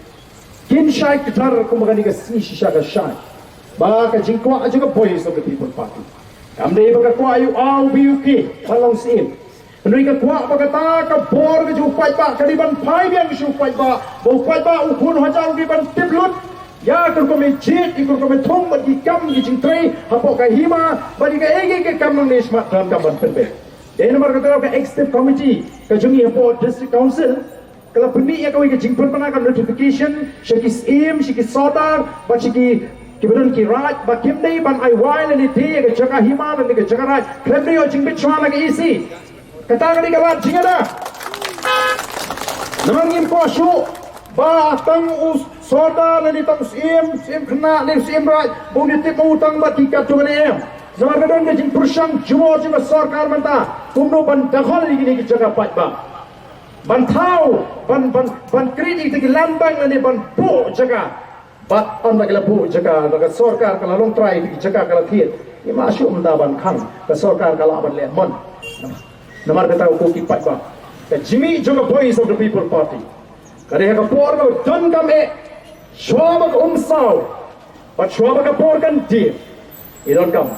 kin shai kdar kumba kane ka sngi shisha ka shai. Ba ka jingkwah jong ka Voice of the People Party kam dei ba ka kwah ïa u A, u B, u K ban long syiem. Hynrei ka kwah ba kata ka bor ka jong u paidbah ka dei ban phai biang sha u paidbah, ba u paidbah u khun u hajar u dei ban tip lut ïa ka rukom jied, ïa ka rukom thung bad ki kam ki jingtrei hapoh ka hima, bad ïa kaei kaei ka kam nangne shakhmat donkam ban pynbeit. Dei namar kata ka Executive Committee ka jong ngi hapoh District Council ka la pynmih ïa kawei ka jingpynbna ka notification sha ki syiem, sha ki sordar bad sha ki, kiba don ki raid, ba kim dei ban ai wai lane die ïa ka jaka hima lane ka jaka raid khlem da ïoh jingbit shuwa na ka E C. Kata ka dei ka lad jingïada. Namar ngim kwah shuh ba tang u sordar lane tang u syiem, syiem khynnah lane syiem raid, ba un ïatip ma u tang bad ki katto katne em. Namar ka don ka jingpyrshang jubor jong ka sorkar mynta kumno ban dakhol ïa kine ki jaka paidbah, ban thaw, ban, ban, ban create ïa ki land bank lane ban buh jaka. Bad ynda ki la buh jaka, ynda ka sorkar ka la long trai, ki jaka ka la thied, ngim lah shuh mynta ban khang, ka sorkar ka lah ban leh mon. Namar kata ko ki paidbah, ka jingmih jong ka Voice of the People Party ka dei ha ka por kaba donkam eh, shuwa ba ka umsaw bad shuwa ba ka por kan die, ngi donkam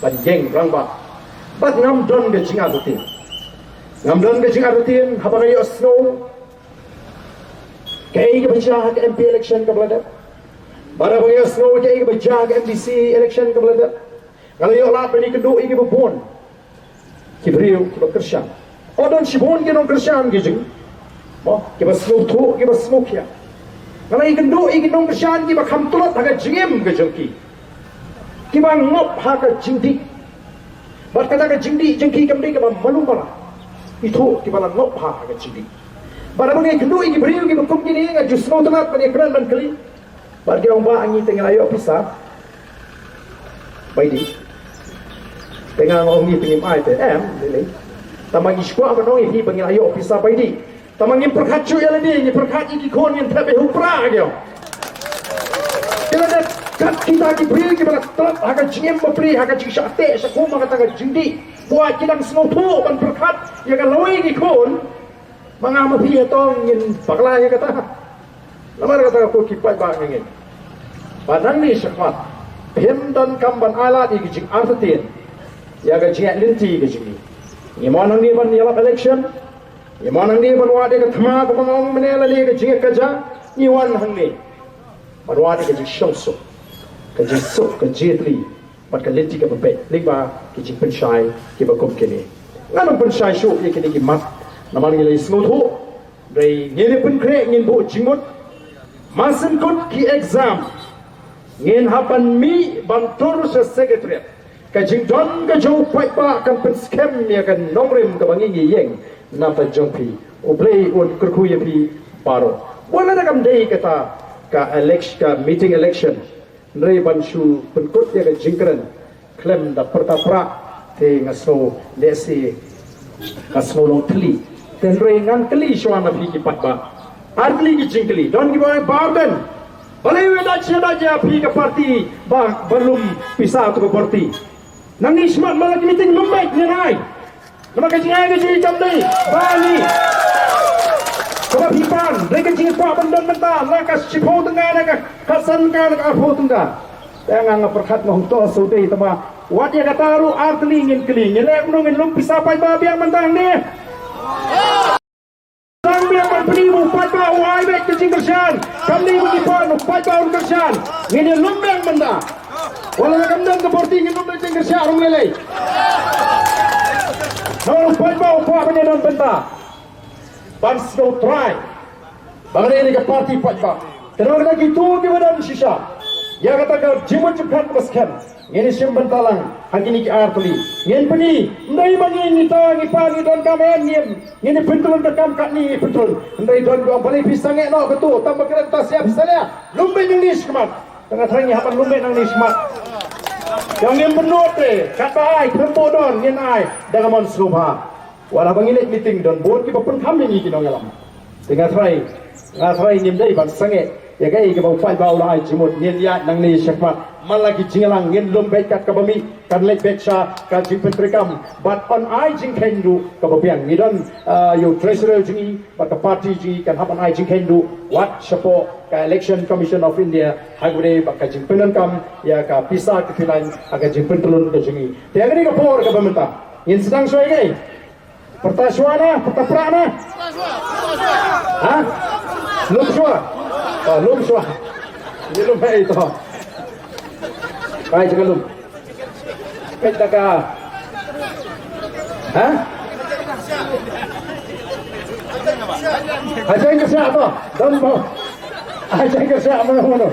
ban ïeng rangbah. Bad ngam don ka jingartatien, ngam don ka jingartatien haba nga ïohsngew kaei kaba jia ha ka M P election kaba la dep, bad haba nga ïohsngew kaei kaba jia ha ka M D C election kaba la dep, nga la ïoh lad ban ïakynduh ïa kiba bun ki briew kiba kyrshan. Oh, don shibun ki nongkyrshan ki jong ngi, mo, kiba sngewthuh, kiba sngewkhia. Nga la ïakynduh ïa ki nongkyrshan kiba kham tlot ha ka jingim ka jong ki, kiba ngop ha ka jingdih. Bad kata ka jingdih jong ki kam dei kaba malu mala. Ithuh kiba la ngop ha ka jingdih. Bad haba nga ïakynduh ïa ki briew kiba kum kine, nga ju sngewtynnat ban ïakren ban kylli. Bad ki ong, "Bah, ngi te ngi la ïoh pisa bai dih." Te nga ong, "Ngi te ngim ai te em, lei lei. Tangba ngi shu kwah ban ong ïa phi ba ngi la ïoh pisa bai dih. Tangba ngim pyrkhat shuh ïa lade, ngi pyrkhat ïa ki khun, ngin thep ïa u pra," ki ong. Ki la dep kat kita ki briew kiba la tlot ha ka jingim bapli, ha ka jingshah teh shah kum, ha kata ka jingdih. Wat ki dang sngewthuh ban pyrkhat ïa ka lawei ki khun. Ma nga ma phi, hato ngin bakla ïa kata? Namar kata ko ki paidbah, nga ngeit ba nangne shakhmat phim donkam ban ailad ïa ki jingartatien ïa ka jingïaid lynti ka jong ngi. Ngi mon hangne ban ïalap election, ngi mon hangne ban wad ïa ka thma kaba nga ong mynne lane ka jingïakajia. Ngi wan hangne ban wad ïa ka jingshongsuk, ka jingsuk, ka jingïatylli bad ka lynti kaba beit lyngba ki jingpynshai kiba kum kine. Ngan ym pynshai shuh ïa kine ki mat namar ngi la ïasngewthuh. Hynrei ngin ïa pynkhreh, ngin buh jingmut. Mar syn kut ki exam ngin hap ban mih ban tur sha Secretariat. Ka jingdon ka jong u paidbah kan pynskhem ïa ka nongrim kaba ngi ngi ïeng na bynta jong phi. U Blei un kyrkhu ïa phi baroh. Wat lada kam dei kata ka elec-, ka meeting election, hynrei ban shu pynkut ïa ka jingkren khlem da pyrta prah, te nga sngew lehse nga sngew long thylli. Te hynrei ngan kylli shuwa na phi ki paidbah ar tylli ki jingkylli. Don kiba ong, "Bah Ardent, balei wei da jia da jia phi ka party ba, ba lum pisa to ka party? Nangne shakhmat ma la ki meeting lum beit ngin ai. Namar ka jingai ka jingkam dei ba ngi, kaba phi pan, dei ka jingkwah ban don bynta, la ka shiphew tyngka, la ka khatsan tyngka, la ka arphew tyngka." Te nga nga pyrkhat nga hynto shu dei, tangba wat ïa kata ruh ar tylli ngin kylli, ngi leh kumno ngin lum pisa paidbah biang mynta hangne? Tang biang ban pyni ba u paidbah u ai beit ka jingkyrshan. Kam dei ba ngi pan, u paidbah un kyrshan. Ngin ïa lum biang mynta. Wat la kam don ka party, ngin lum da jingkyrshan ruh lei lei. Namar u paidbah u kwah ban ïa don bynta, ban sngewtrai ba ka dei ka party paidbah. Te namar kata kito kiba don shisha ïa kata ka jingmut jingpyrkhat kaba skhem, ngin ïa shim bynta lang ha kine ki ar tylli. Ngin pyni, ym dei ba ngi, ngi ta, ngi pa, ngi donkam em, ngin, ngin ïa pyntrun ka kam katne, ngi pyntrun. Hynrei don kiba ong, "Balei phi sangeh noh kato, tang ba kren ta sia phi salia. Lum beit nangne shakhmat." Te nga tharai ngi hap ban lum beit nangne shakhmat. Ïa ngim pynlut te, katba ai khlem buh don, ngin ai da ka mon sngewbha. Wat haba ngi leit meeting don bun kiba pynkham ïa ngi ki nongïalam. Te nga tharai, nga tharai ngim dei ban sangeh Ïa kaei kaba u paidbah u la ai jingmut, ngin ïaid nangne shakhmat. Man la ki jingïalang ngin lum beit kat kaba mih, kan leit beit sha ka jingpyntreikam bad yn ai jingkheiñ ruh kaba biang. Ngi don, ah, ïa u treasurer jong ngi bad ka party jong ngi kan hap ban ai jingkheiñ ruh wat shapoh ka Election Commission of India ha kaba ïadei bad ka jingpyndonkam ïa ka pisa ka pynlong ha ka jingpyntyllun ka jong ngi. Te ha kane ka por kaba mynta ngin sdang shuwa ïa kaei? Pyrta shuwa na, pyrta prah na. Ha? Lum shuwa. Oh, lum shuwa. Ngi lum hai to. Kai jaga lum. Peit da ka. Ha? Ha jeng ka sha to. Don mo. Ha jeng ka sha mo mo.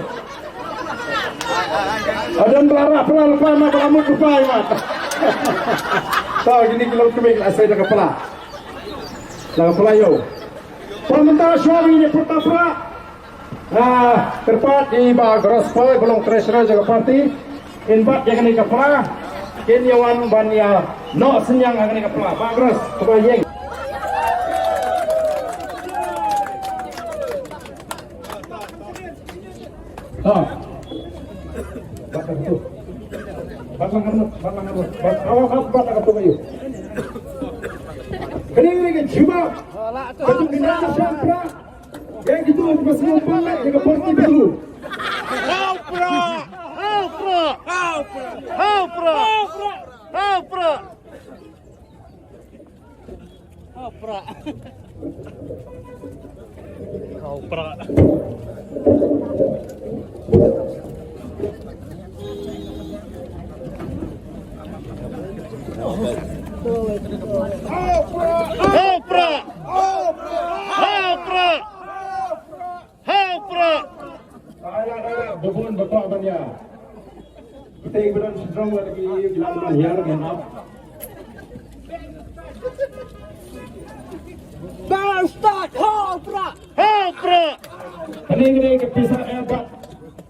Adan bala ra pala lepa na bala mut lepa ïa mat. Tau kini ki long kmie la sei da ka pala. La ka pala ïoh. Pala mynta shuwa ba ngin ïa pyrta prah. Ah, kyrpad ïa i Bah Gross Poi ba long treasurer jong ka party. Kin bat ïa kane ka pala. Kin ïa wan ban ïa noh synñiang ha kane ka pala. Bah Gross, kaba ïeng. Ha. Bat ka tu. Bat lang ka tu. Bat lang ka tu. Bat, oh, bat, bat ka tu ayu. Kene ni kan cuba. Katu kena syampra. Yang itu masih umpan yang ke parti dulu. Hau pra! Hau pra! Hau pra! Hau pra! Hau pra. Hau pra. Hau pra. Hau pra. Hau pra. Hau pra. Aya, aya, bubun betok ban ïa. Kita ibarat sedang lagi bilang ban ïa, ban ap. Bang Stad, hau pra. Hau pra. Kane kane ka pisa hebat.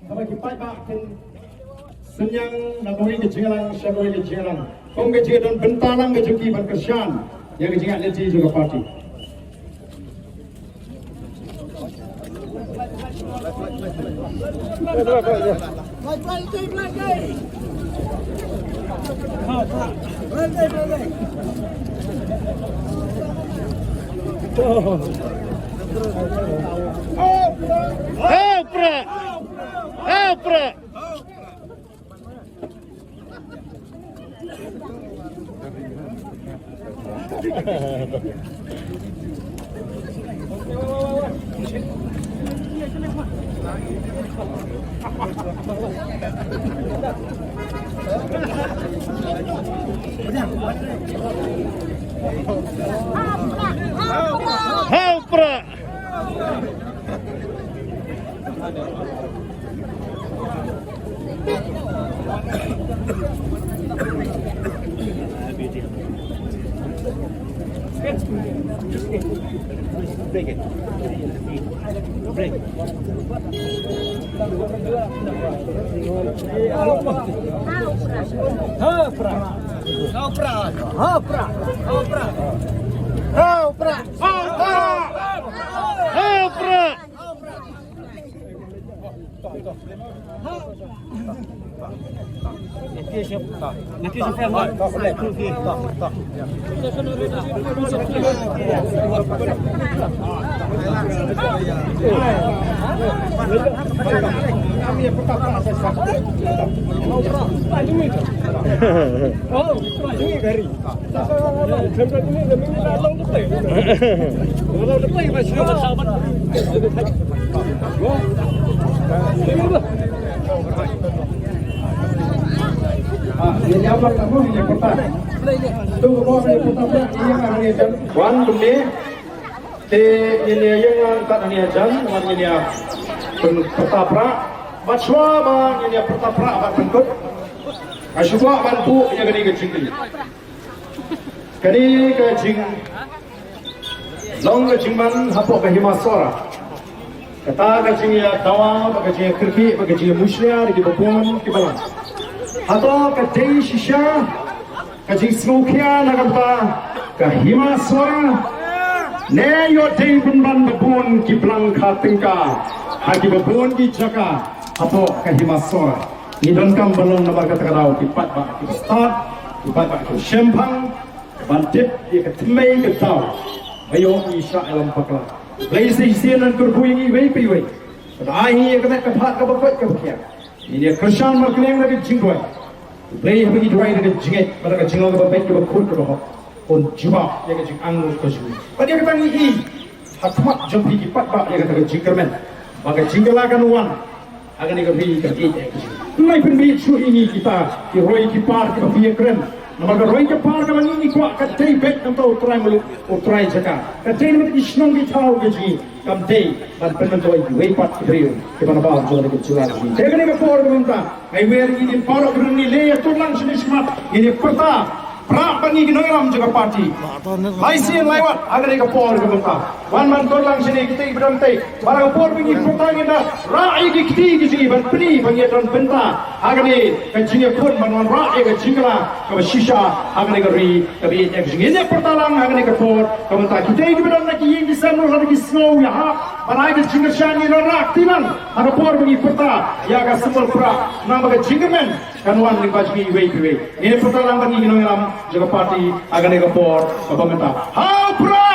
Kaba ki paidbah kin synñiang na kawei ka jingïalang sha kawei ka jingïalang. Kum ka jingdon bynta lang ka jong ki ban kyrshan ïa ka jingïaid lynti jong ka party. Hau pra! Hau pra! Hau pra! Wan kumne te ngin ïa ïeng lang kat hangne hajan, wan ngin ïa pyn-, pyrta prah. Bad shuwa ba ngin ïa pyrta prah bad pynkut, nga shu kwah ban buh ïa kane ka jingkylli. Kane ka jing long ka jingman hapoh ka Hima Sohra. Kata ka jingïadawa bad ka jingïakyrkieh bad ka jingïamushlia da kiba bun kiba lang. Hato ka dei shisha ka jingsngewkhia na ka bynta ka Hima Sohra? Ne ïoh dei pynban ba bun ki blang kha tyngka ha kiba bun ki jaka hapoh ka hima sor. Ngi donkam ban long namar kata ka daw ki paidbah kiba stad, ki paidbah kiba shemphang, ban tip ïa ka thymmei ka daw ba ïoh ngi shah ïalam bakla. Blei sa shisien un kyrkhu ïa ngi iwei pa iwei. Bad ai ngi ïa ka met ka phad kaba koit kaba khiah. Ngin ïa kyrshan markylliang da ka jingduwai. Blei haba ngi duwai da ka jingngeit bad da ka jinglong kaba beit kaba khuid kaba hok, un jubab ïa ka jingangnud ka jong ngi. Bad ïa kata ngi i ha khmat jong phi ki paidbah ïa kata ka jingkyrmen ba ka jingkylla kan wan ha kane ka ri ka ri. Ngi pynbeit shuh ïa ngi kita ki roi ki par kiba phi ïakren. Namar ka roi ka par kaba ngi ngi kwah ka dei beit namar u trai muluk, u trai jaka. Ka dei namar ki shnong ki thaw ka jong ngi. Kam dei ban pynmyntoi kiwei pat ki briew kiba na bam jong ka jylla jong ngi. Te kane ka por ka mynta, ai wer ngi, ngi baroh ki briew ngi leh ïa tur lang shane shakhmat, ngi pyrta prah ba ngi ki nongïalam jong ka party. Lai sien lai wat ha kane ka por ka mynta, wan ban tur lang shane, kita kiba don te. Ba ka por ba ngi pyrta ngin da rah ïa ki kti ki jong ngi ban pyni ba ngi don bynta ha kane ka jingïakhun ban wanrah ïa ka jingkylla kaba shisha ha kane ka ri kaba ïeit ka jong ngi. Ngi pyrta lang ha kane ka por ka mynta, kita kiba don na ki ïing ki sem ruh lada ki sngew ïahap ban ai ka jingkyrshan, ngin wanrah kti lang ha ka por ba ngi pyrta ïa ka symbol prah, namar ba ka jingkyrmen kan wan lyngba jong ngi iwei pa iwei. Ngi pyrta lang ba ngi ki nongïalam jong ka party ha kane ka por kaba mynta. Ha u prah!